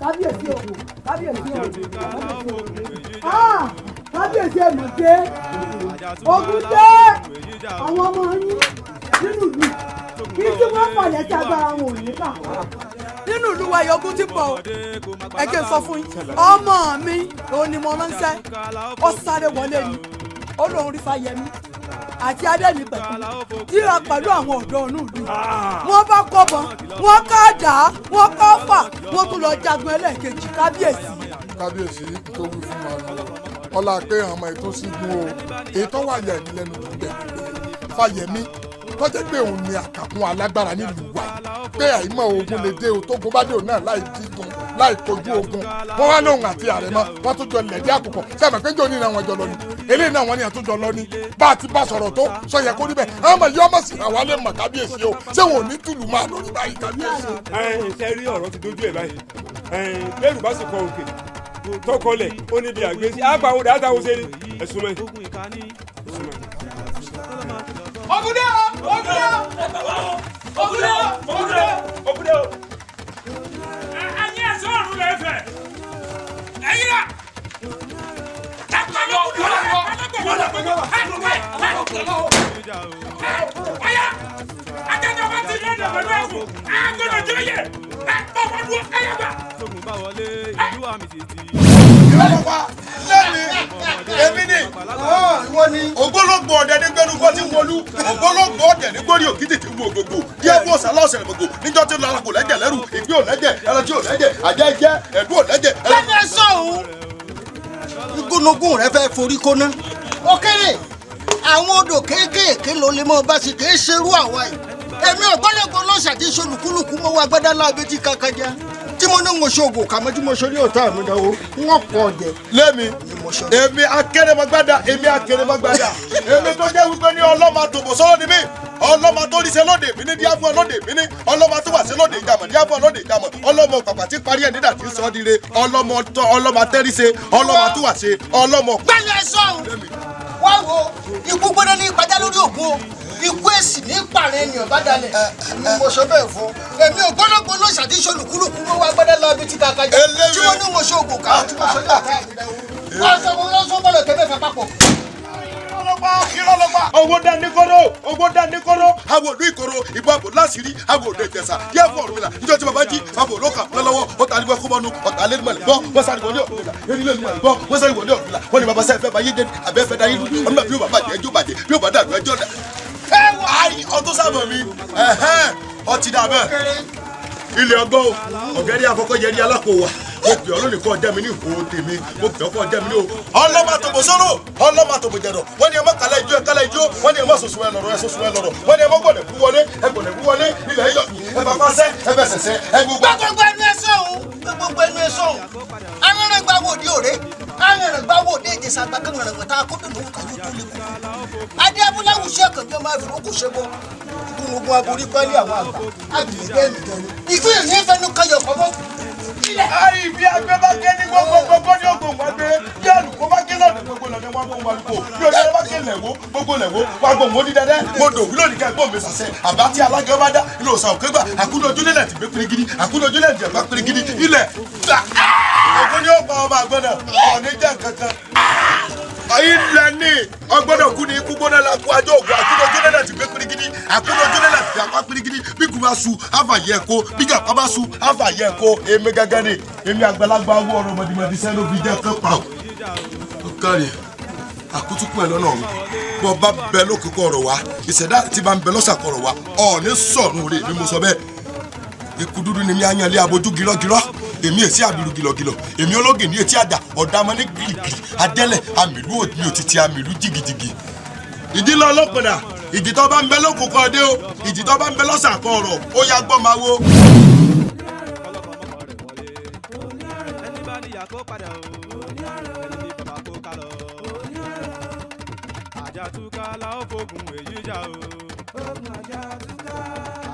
Kábíyèsí o, kábíyèsí o, ah, kábíyèsí ẹ̀ mọ̀ dé, ogun dé, àwọn ọmọ yín nínú ìlú kí tí wọ́n falẹ̀ sí agbára wọn ò ní kà. Nínú ìlú wa yọgún ti pọ̀, ẹ jẹ́ n sọ fún yín, ọmọ mi òun ni mo ránṣẹ́, ó sáré wọlé ni, ó lóun rí Fáyẹmí àti Adẹ́nipẹ̀kun tíra pẹ̀lú àwọn ọ̀dọ́ inú ìlú. Wọ́n bá kọ́bọ̀n, wọ́n ká dà á, wọ́n kọ́ fà, wọ́n tún lọ jagun ẹlẹ́ẹ̀kejì. Kábíyèsí. Kábíyèsí tó wí fún wa nù ọlá pé àwọn ọmọ ètò sígun o, èyí tó wà yà mí lẹ́nu tó bẹ̀ Fáyẹmí tó jẹ́ pé òun ni àkàkùn alágbára nílùú wa pé àìmọ̀ ogun lè dé o, tógun bá dé òun náà láì dígun láì kojú ogun. Wọ́n wá lóhun àti àrẹ̀mọ wọ́n tún jọ lẹ̀dí àkùkọ sẹ́mi pé jòní náà wọ́n jọ lọ ni, eléyìí náà wọ́n ní àtúnjọ lọ ni. Bá a ti bá sọ̀rọ̀ tó sọ yẹ kó níbẹ̀ àwọn ọmọ yìí ọmọ sì rà wá lè mọ̀ kábíyèsí o, ṣé wọn ò ní tùlù máa lórí báyìí kábíyèsí. Ẹ ṣe rí ọ̀rọ̀ ti dojú ẹ̀ báyìí, bẹ́ẹ̀rù bá sì kọ òkè tọkọlẹ̀ ó níbi àgbésí àpàwọ̀ dáadáa ó ṣe ni ẹ̀sùn mọ́. Ogunde o! Ogunde o! Ogunde o! Ogunde o! Ogunde o! Ẹ̀yin ẹ̀sọ́ ọ̀run lè fẹ̀. Ẹ̀yin rà. Ọ̀yá! Adájọ́ bá ti lọ́nà pẹ̀lú ẹ̀kún. Àgọ́dọ̀ jẹ́ yẹ. Ẹ bọ̀ dúró ẹ̀yà gbà. Tógun bá wọlé ìlú àmì títì. Ìrọ̀lọ́pàá lẹ́mi èmi ni ìwọ ni. Ògbólógbò ọ̀dẹ ní gbẹnugbọ́ tí ń wọlú, ògbólógbò ọ̀dẹ ní gbórí òkìtì tí ń wo gbogbo. Díẹ̀ fún ọ̀sán lọ́sẹ̀ gbogbo níjọ́ tí lọ́la kò lẹ́jẹ̀ lẹ́rù, ìgbín ò lẹ́jẹ̀, ẹran tí ò lẹ́jẹ̀, àjẹ́ jẹ́, ẹ̀dú ò lẹ́jẹ̀. Lẹ́nu ẹ sọ̀hún, igúnnugún rẹ fẹ́ forí kóná. Ó kéré àwọn odò kéékèèké ló lè mọ bá sì kéé ṣerú àwa yìí. Èmi ògbólógbò lọ́sà tí solùkúlùkù mọ́ wa gbẹ́dá láabe tí kankan jẹ́ tí mo ní ń ṣoògùn kàmọ́ tí mo ṣorí ọ̀tá mi dáwọ́ wọ́n pọ̀ jẹ. Lémi èmi akérèmọgbádà, èmi akérèmọgbádà, èmi tó jẹ́ wípé ní ọlọ́mọ àtòbò sọ́rọ́ ni mí, ọlọ́mọ tó ríṣẹ́ lóde mi ní díàfún ọlọ́dẹ mi ní ọlọ́mọ tó wà sí lóde ìjàmọ̀ díàfún ọlọ́dẹ ìjàmọ̀, ọlọ́mọ pàpà tí parí ẹ̀ nígbà tí sọ́ dire, ọlọ́mọ ọlọ́mọ atẹ́ríṣe, ọlọ́mọ tó wà ṣe ọlọ́mọ. Gbẹ́lẹ̀ sọ̀hún wá wo ikú gbọ́dọ̀ ní ìpàdé lórí òkun o, ikú èsì ní pààrọ̀ ènìyàn bá dalẹ̀ ni mo sọ bẹ́ẹ̀ fún. Èmi ò gbọ́dọ̀ gbọ́ ló ṣàdíṣe olùkúlùkù ló wá gbọ́dọ̀ lọ ibi tí kàkà jẹ́ tí wọ́n ní mo ṣe oògùn ká tí mo ṣe ní àká ìdáwó. Wọ́n sọ wọn lọ́sọ bọ́lọ̀ tẹ́lẹ̀ fẹ́ papọ̀. Ìrọ̀lọ́pàá owó dání kóró, owó dání kóró, àwọn òlú ìkóró, ìbọn àbò láṣìírí, àwọn òde ìjẹsà, díẹ̀ fún Ọ̀rúnmìlà, níjọ́ tí bàbá jí, bàbá òlókà lọ́wọ́, ó ta nígbà kó bọ́nu, ọ̀tá lé nímọ̀lẹ̀ gbọ́, wọ́n sáré wọlé Ọ̀rúnmìlà, eré lé nímọ̀lẹ̀ gbọ́, wọ́n sáré wọlé Ọ̀rúnmìlà, wọ́n ní bàbá sẹ́ẹ̀ fẹ́ bá yé jẹ́ àbẹ́ fẹ́ dá yín lù, ọ̀nà bí ó bá bàjẹ́ ẹjọ́ bàjẹ́, bí ó bá dàrú ẹjọ́ dà. Ayi ọtún sábà mi, ọtí dà bẹ́ẹ̀. Ilé ọgbọ́n o, ọ̀gẹ́rẹ́ afọkọ́jẹrí alákòwà, mo pè ọ́ lónìí kọ́ ọjọ́ mi ní ìhò tèmi, mo pè ọ́ kọ́ ọjọ́ mi ní o. Ọlọ́mọ àtòbò sọ́rọ̀, ọlọ́mọ àtòbò jẹ̀dọ̀, wọ́n ní ẹ má kálẹ̀ ijó ẹ kálẹ̀ ijó, wọ́n ní ẹ má sọ̀sọ̀ ẹ lọ̀rọ̀ ẹ sọ̀sọ̀ ẹ lọ̀rọ̀, wọ́n ní ẹ má gbọ̀dẹ̀ kú wọlé, ẹ gbọ̀dẹ̀ kú wọlé, ilẹ̀ yọ̀, ẹ bàbá sẹ́, ẹ bẹ̀sẹ̀ sẹ́, ẹ gbogbo. Gbogbo ẹnu ẹ sọ̀hún, gbogbo ẹnu ẹ sọ̀hún, arìnrìngbà wo di òré, arìnrìngbà wo dé ìjẹsà àgbà kẹrìnrìngbà tá a kó dùn lóhùn kàyó tó lè kú. Adé abúláwù ṣe kàn bí ọmọ àfìrókù ṣe bọ gbogbo aborí pẹ́lú àwọn àgbà àgbègbè nìkan ni. Ìfún ìní fẹnu kọyọ̀ kọ́mọ́. Ayi bí agbẹ́ bá gé ní gbogbo gbogbo ní ògbó wá gbé, bí àlùkò bá gé lọ́dún gbogbo lọ́dún wá gbóhùn àlùkò, bí olóyè bá gé lẹ̀wó gbogbo lẹ̀wó wá gbóhùn ó ní dẹ́dẹ́, mo dò wúlò nìkan gbóhùn mi sàṣẹ, àbá tí alágẹ́ bá dá ilé òsà òkè gbà, àkúndé ojú nílẹ̀ ti gbé pirigidi, àkúndé ojú nílẹ̀ ti gbé pirigidi, ilẹ̀ gbà. Ògùn ni ó pa ọmọ àgbọ̀nà, ọ̀ní jẹ́ kankan. Ilẹ̀ ní ọgbọ́dọ̀ kú ni ikú gbóná la kú ajọ́ ògùn, àkúndé ojú nílẹ̀ ti gbé pirigidi, àkúndé ojú nílẹ̀ ti gbé pirigidi, bí kò bá su àfàyè ẹ̀kọ́, bí gàpá bá su àfàyè ẹ̀kọ́, èmi gángan ni èmi àgbàlagbà owó ọ̀rọ̀ mọ̀dìmọ̀dì sẹ́nu fi jẹ́ kán pa ọ́. Ó kárí àkútúkú ẹ̀ lọ́nà ọ̀run bọ́ bá bẹ lókè kọ́ ọ̀rọ̀ wa, ìṣẹ̀dá tí bá ń bẹ lọ́sà kọ́ ọ̀rọ̀ wa, ọ̀ọ́ni sọ̀rùn rè mi mo sọ bẹ́ẹ̀. Ikú dúdú ni mi á yan lé abojú gírọ́gírọ́, èmi èsì àbìrù gìlọ̀gìlọ̀, èmi ológin ní etí àdá, ọ̀dàmọ́ ní gìrìgìrì, adẹ́lẹ̀ àmìlú òmí òtítì àmìlú jìgìjìgì. Ìdílé ọlọ́pàá ìjì tó bá ń bẹ lókun kọ́ ọdẹ o, ìjì tó bá ń bẹ lọ́sà kọ́ ọ̀rọ̀, ó yá gbọ́ máa wo. kó padà o. Ẹni bí bàbá kó ká lọ. Àjàtúkà la ó fogun èyí jà o.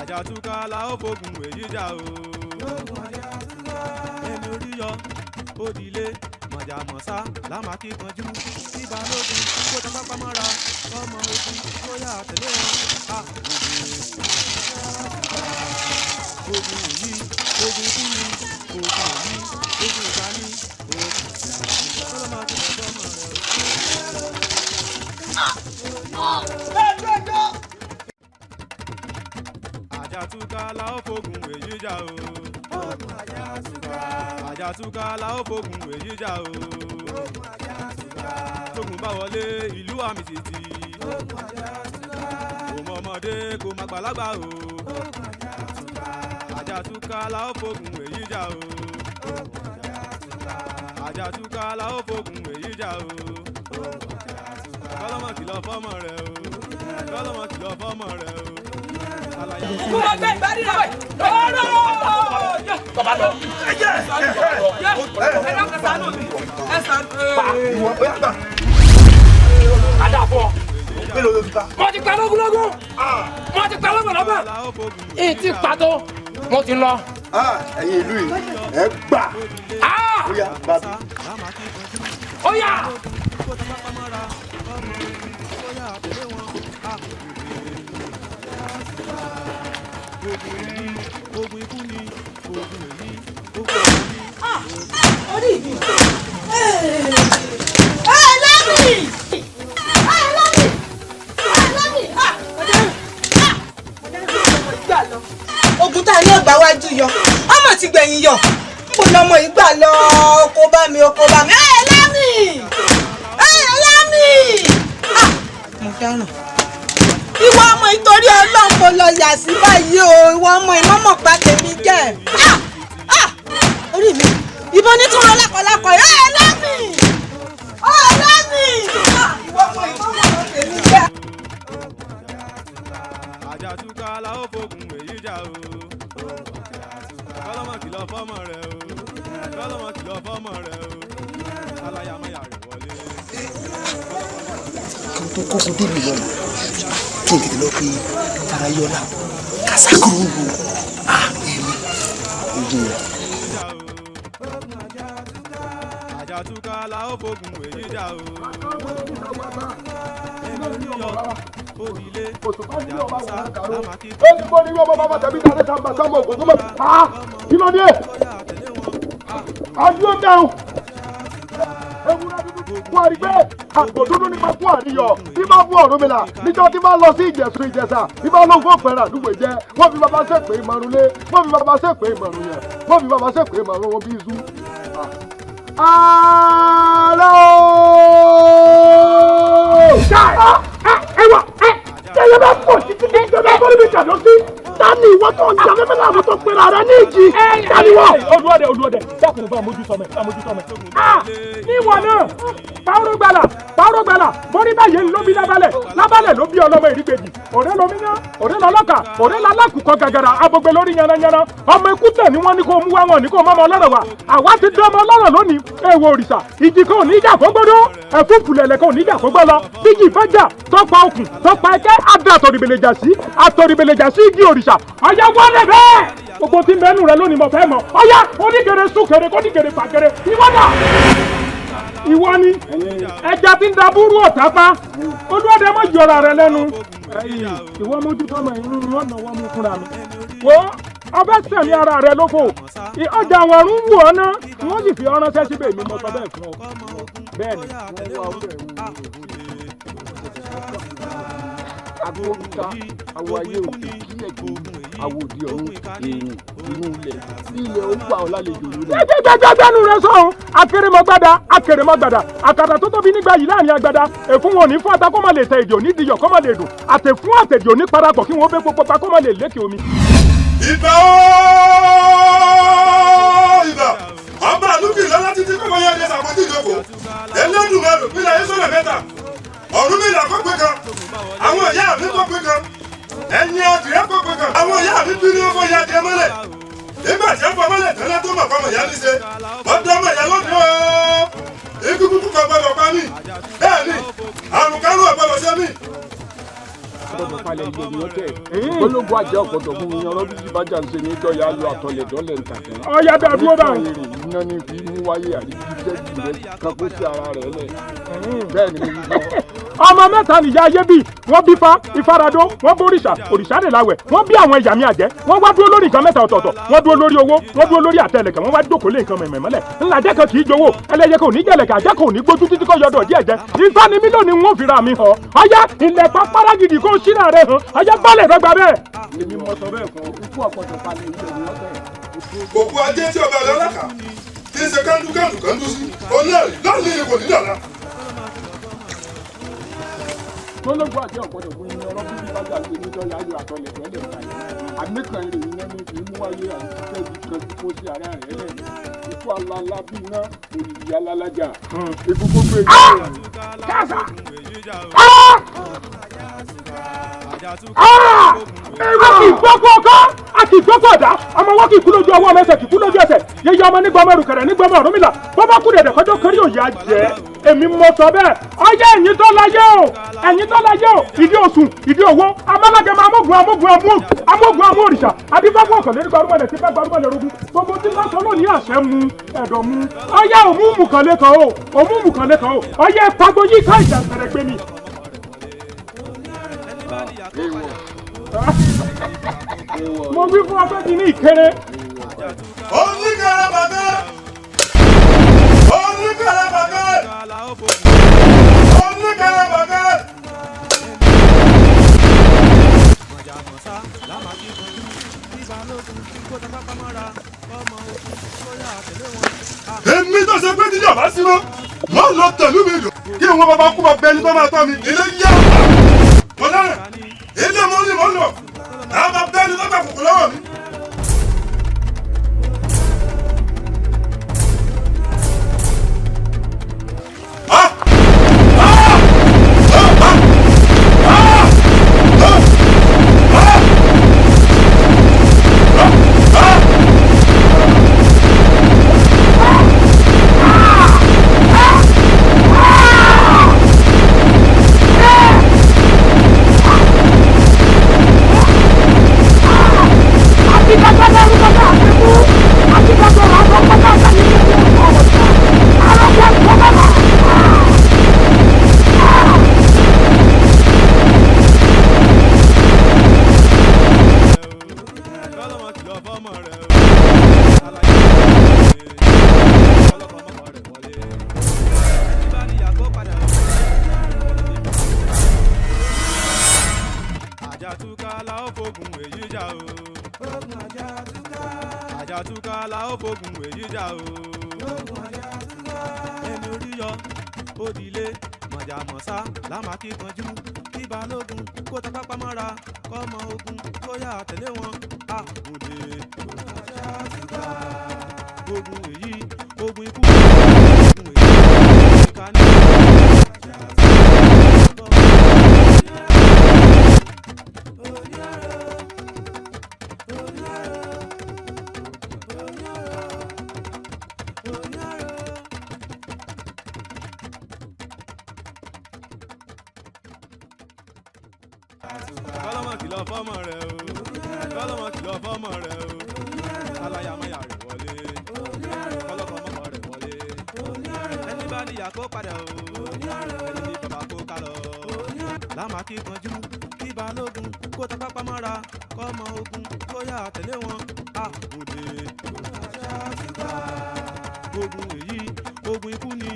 Àjàtúkà la ó fogun èyí jà o. Ẹni orí yọ, òdìlé, mọ̀jàmọ̀sá, lámàkíkanjú, kí balógun kó tẹ pápá mọ́ra, ọmọ ogun kó yà tẹ̀lé wọn. Ogun yìí, ogun kú ni, ogun yìí, ogun ìta ni, ogun kọ́lọ́mọ ti bọ̀ ọmọ rẹ̀. Àjàtúkà la ó fogun èyí jà o. Àjàtúkà la ó fogun èyí jà o. Tógun bá wọlé ìlú àmì títì. Kò mọ ọmọdé kò má gbàlagbà o. Àjàtúkà la ó fogun èyí jà o. Àjàtúkà la ó fogun èyí jà o. Kọ́lọ́mọ kìlọ̀ fọ́mọ rẹ̀ o. Kọ́lọ́mọ kìlọ̀ fọ́mọ rẹ̀ o. Mo máa gbé ìgbàdí rẹ̀ ọ̀rọ̀. Bàbá lọ. Ẹ dákun ṣàánú mi. Ẹ ṣàánú. Adá fún ọ. Mo ti pa lógúnlógún. Mo ti pa lọ́gbọ̀lọ́gbọ̀. Èyí ti pàtó. Mo ti lọ. Ẹ̀yin ìlú yìí, ẹ gbà. Ó yá, bàbí. Ó yá. Ogun ikú ni, ogun èyí, ogun ọ̀run ni. Orí mi. Ẹ lẹ́mì! Ẹ lẹ́mì! Ẹ lẹ́mì! Ogun tá a ní ọgbà wájú yọ, ọmọ ti gbẹ̀yìn yọ, kò lọmọ yìí gbà lọ, oko bá mi, oko bá mi. Ẹ lẹ́mì! Ẹ lẹ́mì! Mo dáràn. Ìwọ ọmọ ìtorí Ọlọ́run kò lọ yà sí báyìí o, ìwọ ọmọ ìmọ̀mọ̀ pa tèmi jẹ́. Orí mi, ìbọn ní tún lọ lákọ̀lákọ̀, ẹ lẹ́mì! Ẹ lẹ́mì! Ìwọ ọmọ ìmọ̀mọ̀ pa tèmi jẹ́. Àjàtúkà la ó fogun èyí jà o. Kọ́lọ́mọ kìlọ̀ fọ́mọ rẹ̀ o. Kọ́lọ́mọ kìlọ̀ fọ́mọ rẹ̀ o. Aláyàmáyà rẹ̀ wọlé. Kí n tó kókó débi lọ́nà kí n tètè lọ pé Farayọlá kásákòrò wo èmi ogun rẹ̀. Àjàtúkà la ó fogun èyí jà o. Ẹni orí yọ, òdìlé, àjàmọ̀sá, lámàkí. Ó ti bọ́ ní wọ́n bá tàbí tàbí tàbí tàbí ògùn tó mọ̀. Kí ló dé? Adúlọ́ dáhùn. Ewúrẹ́ dúdú kú àrígbé. Àgbò dúdú ní máa kú àríyọ̀. Bí máa bú Ọ̀rúnmìlà, níjọ́ tí máa lọ sí Ìjẹ̀ṣu Ìjẹ̀ṣà, bí máa lóun fún òpẹ̀rẹ̀ àdúgbò jẹ́. Wọ́n fi bàbá ṣèpè ìmọ̀rún lé, wọ́n fi bàbá ṣèpè ìmọ̀rún yẹn, wọ́n fi bàbá ṣèpè ìmọ̀rún wọn bí iṣu. Àlọ́! Ẹ wà ẹ tẹ̀yẹ bá pọ̀ títí dé ìjọba bọ́lú mi jàdó sí. Tani ìwọ tó ń jà fẹ́fẹ́ láàmú tó pera rẹ ní ìjì. Tani wọ. Olúọdẹ Olúọdẹ dákun bá mójútó mẹ bá mójútó mẹ. Níwọ̀n náà pàrọ̀ gbàlà pàrọ̀ gbàlà bọ́rí báyìí ló bí lábálẹ̀ lábálẹ̀ ló bí ọlọ́mọ ìrígbèjì òré lomi yán òré lọlọ́kà òré lalákùkọ gàgàrà abogbe lórí yanranyanran ọmọ ikú tẹ̀ ni wọ́n ní kó mú wá wọn ní kó mọ́mọ́ ọlọ́rọ̀ wá àwa ti dán ọmọ ọlọ́rọ̀ lónìí èèwọ̀ òrìṣà ìjì kan ò ní ìjà kó gbódó ẹ̀fúùfù lẹ̀lẹ̀ kan ò ní ìjà kó gbọ́ lọ bíjì fẹ́ jà tọ́pa okùn tọ́pa ẹ̀kẹ́ adé àtọ̀rìbẹ̀lẹ̀jà sí àtọ̀rìbẹ̀lẹ̀jà sí igi òrìṣà ọ̀yá wọlé bẹ́ẹ̀ gbogbo tí ń bẹ́nu rẹ lónìí mo fẹ́ mọ̀ ọ̀yá onígèrè súnkèrè kónígèrè fàgèrè ìwọ́dà ìwọ ni ẹja tí ń da búrú ọ̀tá pa olúwọ́dẹ mọ̀ yọra rẹ lẹ́nu ìwọ mójútó ọmọ ìlú ọ̀nà wọn mú fúnra mi wo ọbẹ̀ sẹ̀mí ara rẹ lófo ọjà àwọn ọ̀run wù ọ́ ná wọ́n sì fi ọ́ ránṣẹ́ síbẹ̀ mi mo sọ bẹ́ẹ̀ fún ọ bẹ́ẹ̀ ni. Agbóríta àwọ̀ ayé òkè kílẹ̀ kí àwọ̀ òde ọ̀run èèyàn inú ilẹ̀ ilẹ̀ ó gbà ọ́ lálejò lónìí. Gbẹgbẹgbẹgbẹnu rẹ sọ̀hún akérèmọ́gbàdà akérèmọ́gbàdà àkàtà tó tóbi nígbà yìí láàrin agbada èfún wọn ò ní fún ata kó má lè tẹ èdè òní diyọ̀ kó má lè dùn àtẹ̀fún àtẹ̀dì òní parapọ̀ kí wọ́n bẹ́ pópó pa kó má lè lékè omi. Ìbà ooo ìbà ọba àlùkì lọ́lá títí kọ́mọ yẹn ní sàkójú ìjókòó Elédùmarè pínlẹ̀ ayé sọ̀rọ̀ mẹ́ta Ọ̀rúnmìlà kó pé kan àwọn ìyá mi kó pé kan ẹ̀yin adìrẹ kó pé kan àwọn ìyá mi bínú ọkọ ìyá adìrẹ mọ́lẹ̀ nígbà tí wọ́n fọ mọ́lẹ̀ tẹ́lẹ̀ tó mọ̀ fọmọ ìyá mi ṣe wọ́n dá ọmọ ìyá lónìí o. palẹ̀ ilé ní ọ̀tẹ̀. Gbólógbó àjẹ́ ọ̀gbọ́dọ̀ mú mi yan ọlọ́dún tí bájà ń ṣe ní dọ́yà lọ àtọlẹ̀ dọ́lẹ̀ ń tàkẹ́. Ọ̀yá bẹ́ẹ̀ dúró báyìí. Nítorí èrè iná ní fi mú wáyé àríkí jẹ́jì rẹ̀ kan kó sí ara rẹ̀ lẹ̀. Bẹ́ẹ̀ ni mo wí fún ọ. Ọmọ mẹ́ta nìyá ayé bí wọ́n bí fa ìfaradó, wọ́n bóríṣà òrìṣà lè láwẹ̀, wọ́n bí àwọn ìyàmí àjẹ́, wọ́n wá dúró lórí nǹkan mẹ́ta ọ̀tọ̀ọ̀tọ̀, wọ́n dúró lórí owó, wọ́n dúró lórí àtẹlẹ̀kẹ̀, wọ́n wá jókòó lé nǹkan mẹ̀mẹ̀ mọ́lẹ̀. Ńlá jẹ́ kan kì í jowó, ẹlẹ́yẹ kan ò ní jẹ̀lẹ̀kẹ̀, àjẹ́ kan ò ní gbójú títí kọ́ yọdọ̀ díẹ̀ jẹ́. Ifá ni mí lónìí ń fira mi hàn. Ọyá ilẹ̀ pápára gidi kó ṣínà rẹ̀ hàn. Ọyá balẹ̀ dọ́gba bẹ́ẹ̀. Èmi mọ sọ bẹ́ẹ̀ fún ọ, ikú ọ̀pọ̀jọ̀ palẹ̀ ilé ní ọ̀tẹ̀. Òkú ajé tí ọba ọlọ́lá tí ń ṣe kándú kándú kándú sí, onáàrí lọ́ọ̀lì ni kò ní dàda. Gbólógbó àti ọ̀gbọ́dọ̀ fún iná ọlọ́dún tí bájà ń ṣe ní dọ́yà ayò àtọlẹ̀ dọ́lẹ̀ ń tàkẹ́. Àmìkan èrè iná ní fi mú wáyé àríkí kan kó sí ara rẹ̀ lẹ̀. Ikú alala bí iná òyìnbí alalajà. Ikú gbogbo èyí. Kásá! A kì í gbọ́kọ̀ ọkọ́, a kì í gbọ́kọ̀ ọ̀dá, ọmọ wọn kì í kú lójú ọwọ́, ọmọ ẹsẹ̀ kì í kú lójú ẹsẹ̀, yẹyẹ ọmọ nígbà ọmọ ẹrùkẹ̀rẹ̀ nígbà ọmọ Ọ̀rúnmìlà, bọ́bá kú dẹ̀dẹ̀ kọjọ́ kẹrí òye àjẹ́, èmi mọ sọ bẹ́ẹ̀, ọyẹ ẹ̀yin tó láyé o, ẹ̀yin tó láyé o, ìdí òsùn, ìdí òwò, amálágẹmọ amógun amógun amógun amó òrìṣà, adífáfún ọ̀kànlé nígbà arúmọlẹ̀ tí bá gbarúmọlẹ̀ rogun, gbogbo tí bá sọ lónìí àṣẹ mu ẹ̀dọ̀ mu, ọyẹ òmùmù kan lẹ́kọ̀ọ́ o, òmùmù kan lẹ́kọ̀ọ́ o, ọyẹ pagbo yí ká ìjà fẹ̀rẹ̀ gbé mi. Mo wí fún ọgbẹ́ ti ní ìkéré. Oníkàrà bàbá! Oníkàrà bàbá! Oníkàrà bàbá! Èmi tó ṣe pé tíjà bá sí mọ́, mọ́ lọ tẹ̀lú mi lò. Kí wọn bàbá kú bá bẹni tó máa tọ́ mi, ilé yá ọ̀la. Ọ̀daràn, ilé mo ní mò ń lọ. Àwọn bàbá bẹni tó gbà kòkò lọ́wọ́ mi. Àjàtúkà la ó fogun èyí jà o. Ogun àjàtúkà. Àjàtúkà la ó fogun èyí jà o. Ogun àjàtúkà. Ẹni orí yọ, òdìlé, mọ̀jàmọ̀sá, lámàkíkanjú, kí balógun kó ta pápá mọ́ra, kọ́mọ ogun kó yà tẹ̀lé wọn, a òde. Ogun àjàtúkà. Ogun èyí, ogun ikú. Ogun èyí, ìkànnì. Kọ́lọ́mọ kìlọ̀ fọ́mọ rẹ̀ o. Kọ́lọ́mọ kìlọ̀ fọ́mọ rẹ̀ o. Aláyàmáyà rẹ̀ wọlé. Kọ́lọ́kọ́ mọ́kọ rẹ̀ wọlé. Ẹni bá níyà kó padà o. Ẹni ní bàbá kó ká lọ. Lámàkí kanjú kí balógun kó ta pápá mọ́ra, kọ́mọ ogun kó yà tẹ̀lé wọn. A òde. Ogun èyí, ogun ikú ni,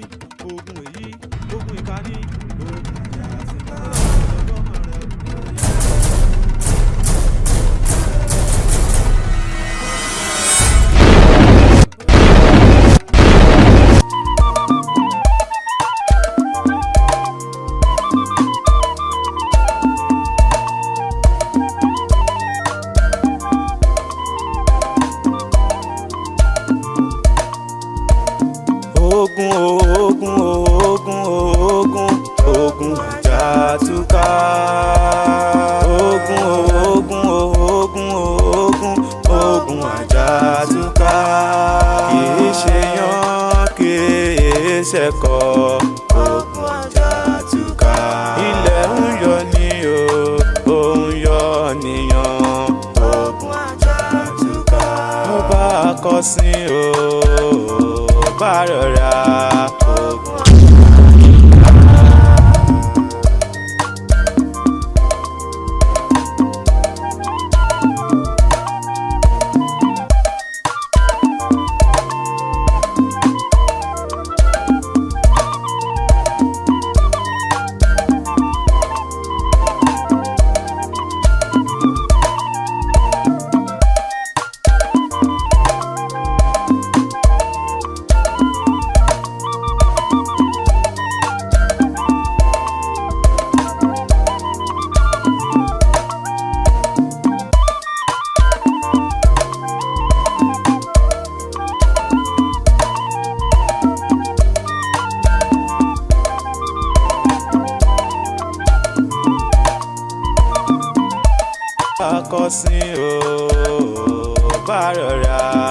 ogun èyí, ogun ìkà ni, ogun àjàtúkà. Ogun ogun ogun ogun ogun àjàtúkà. Ogun ogun ogun ogun ogun àjàtúkà. Kìí ṣe yán kìí ṣẹ̀kọ ogun àjàtúkà. Ilẹ̀ ń yọ ní o, òun Akọ̀sìn o, bá rọra ogun. Akọ̀sìn o, bá rọra.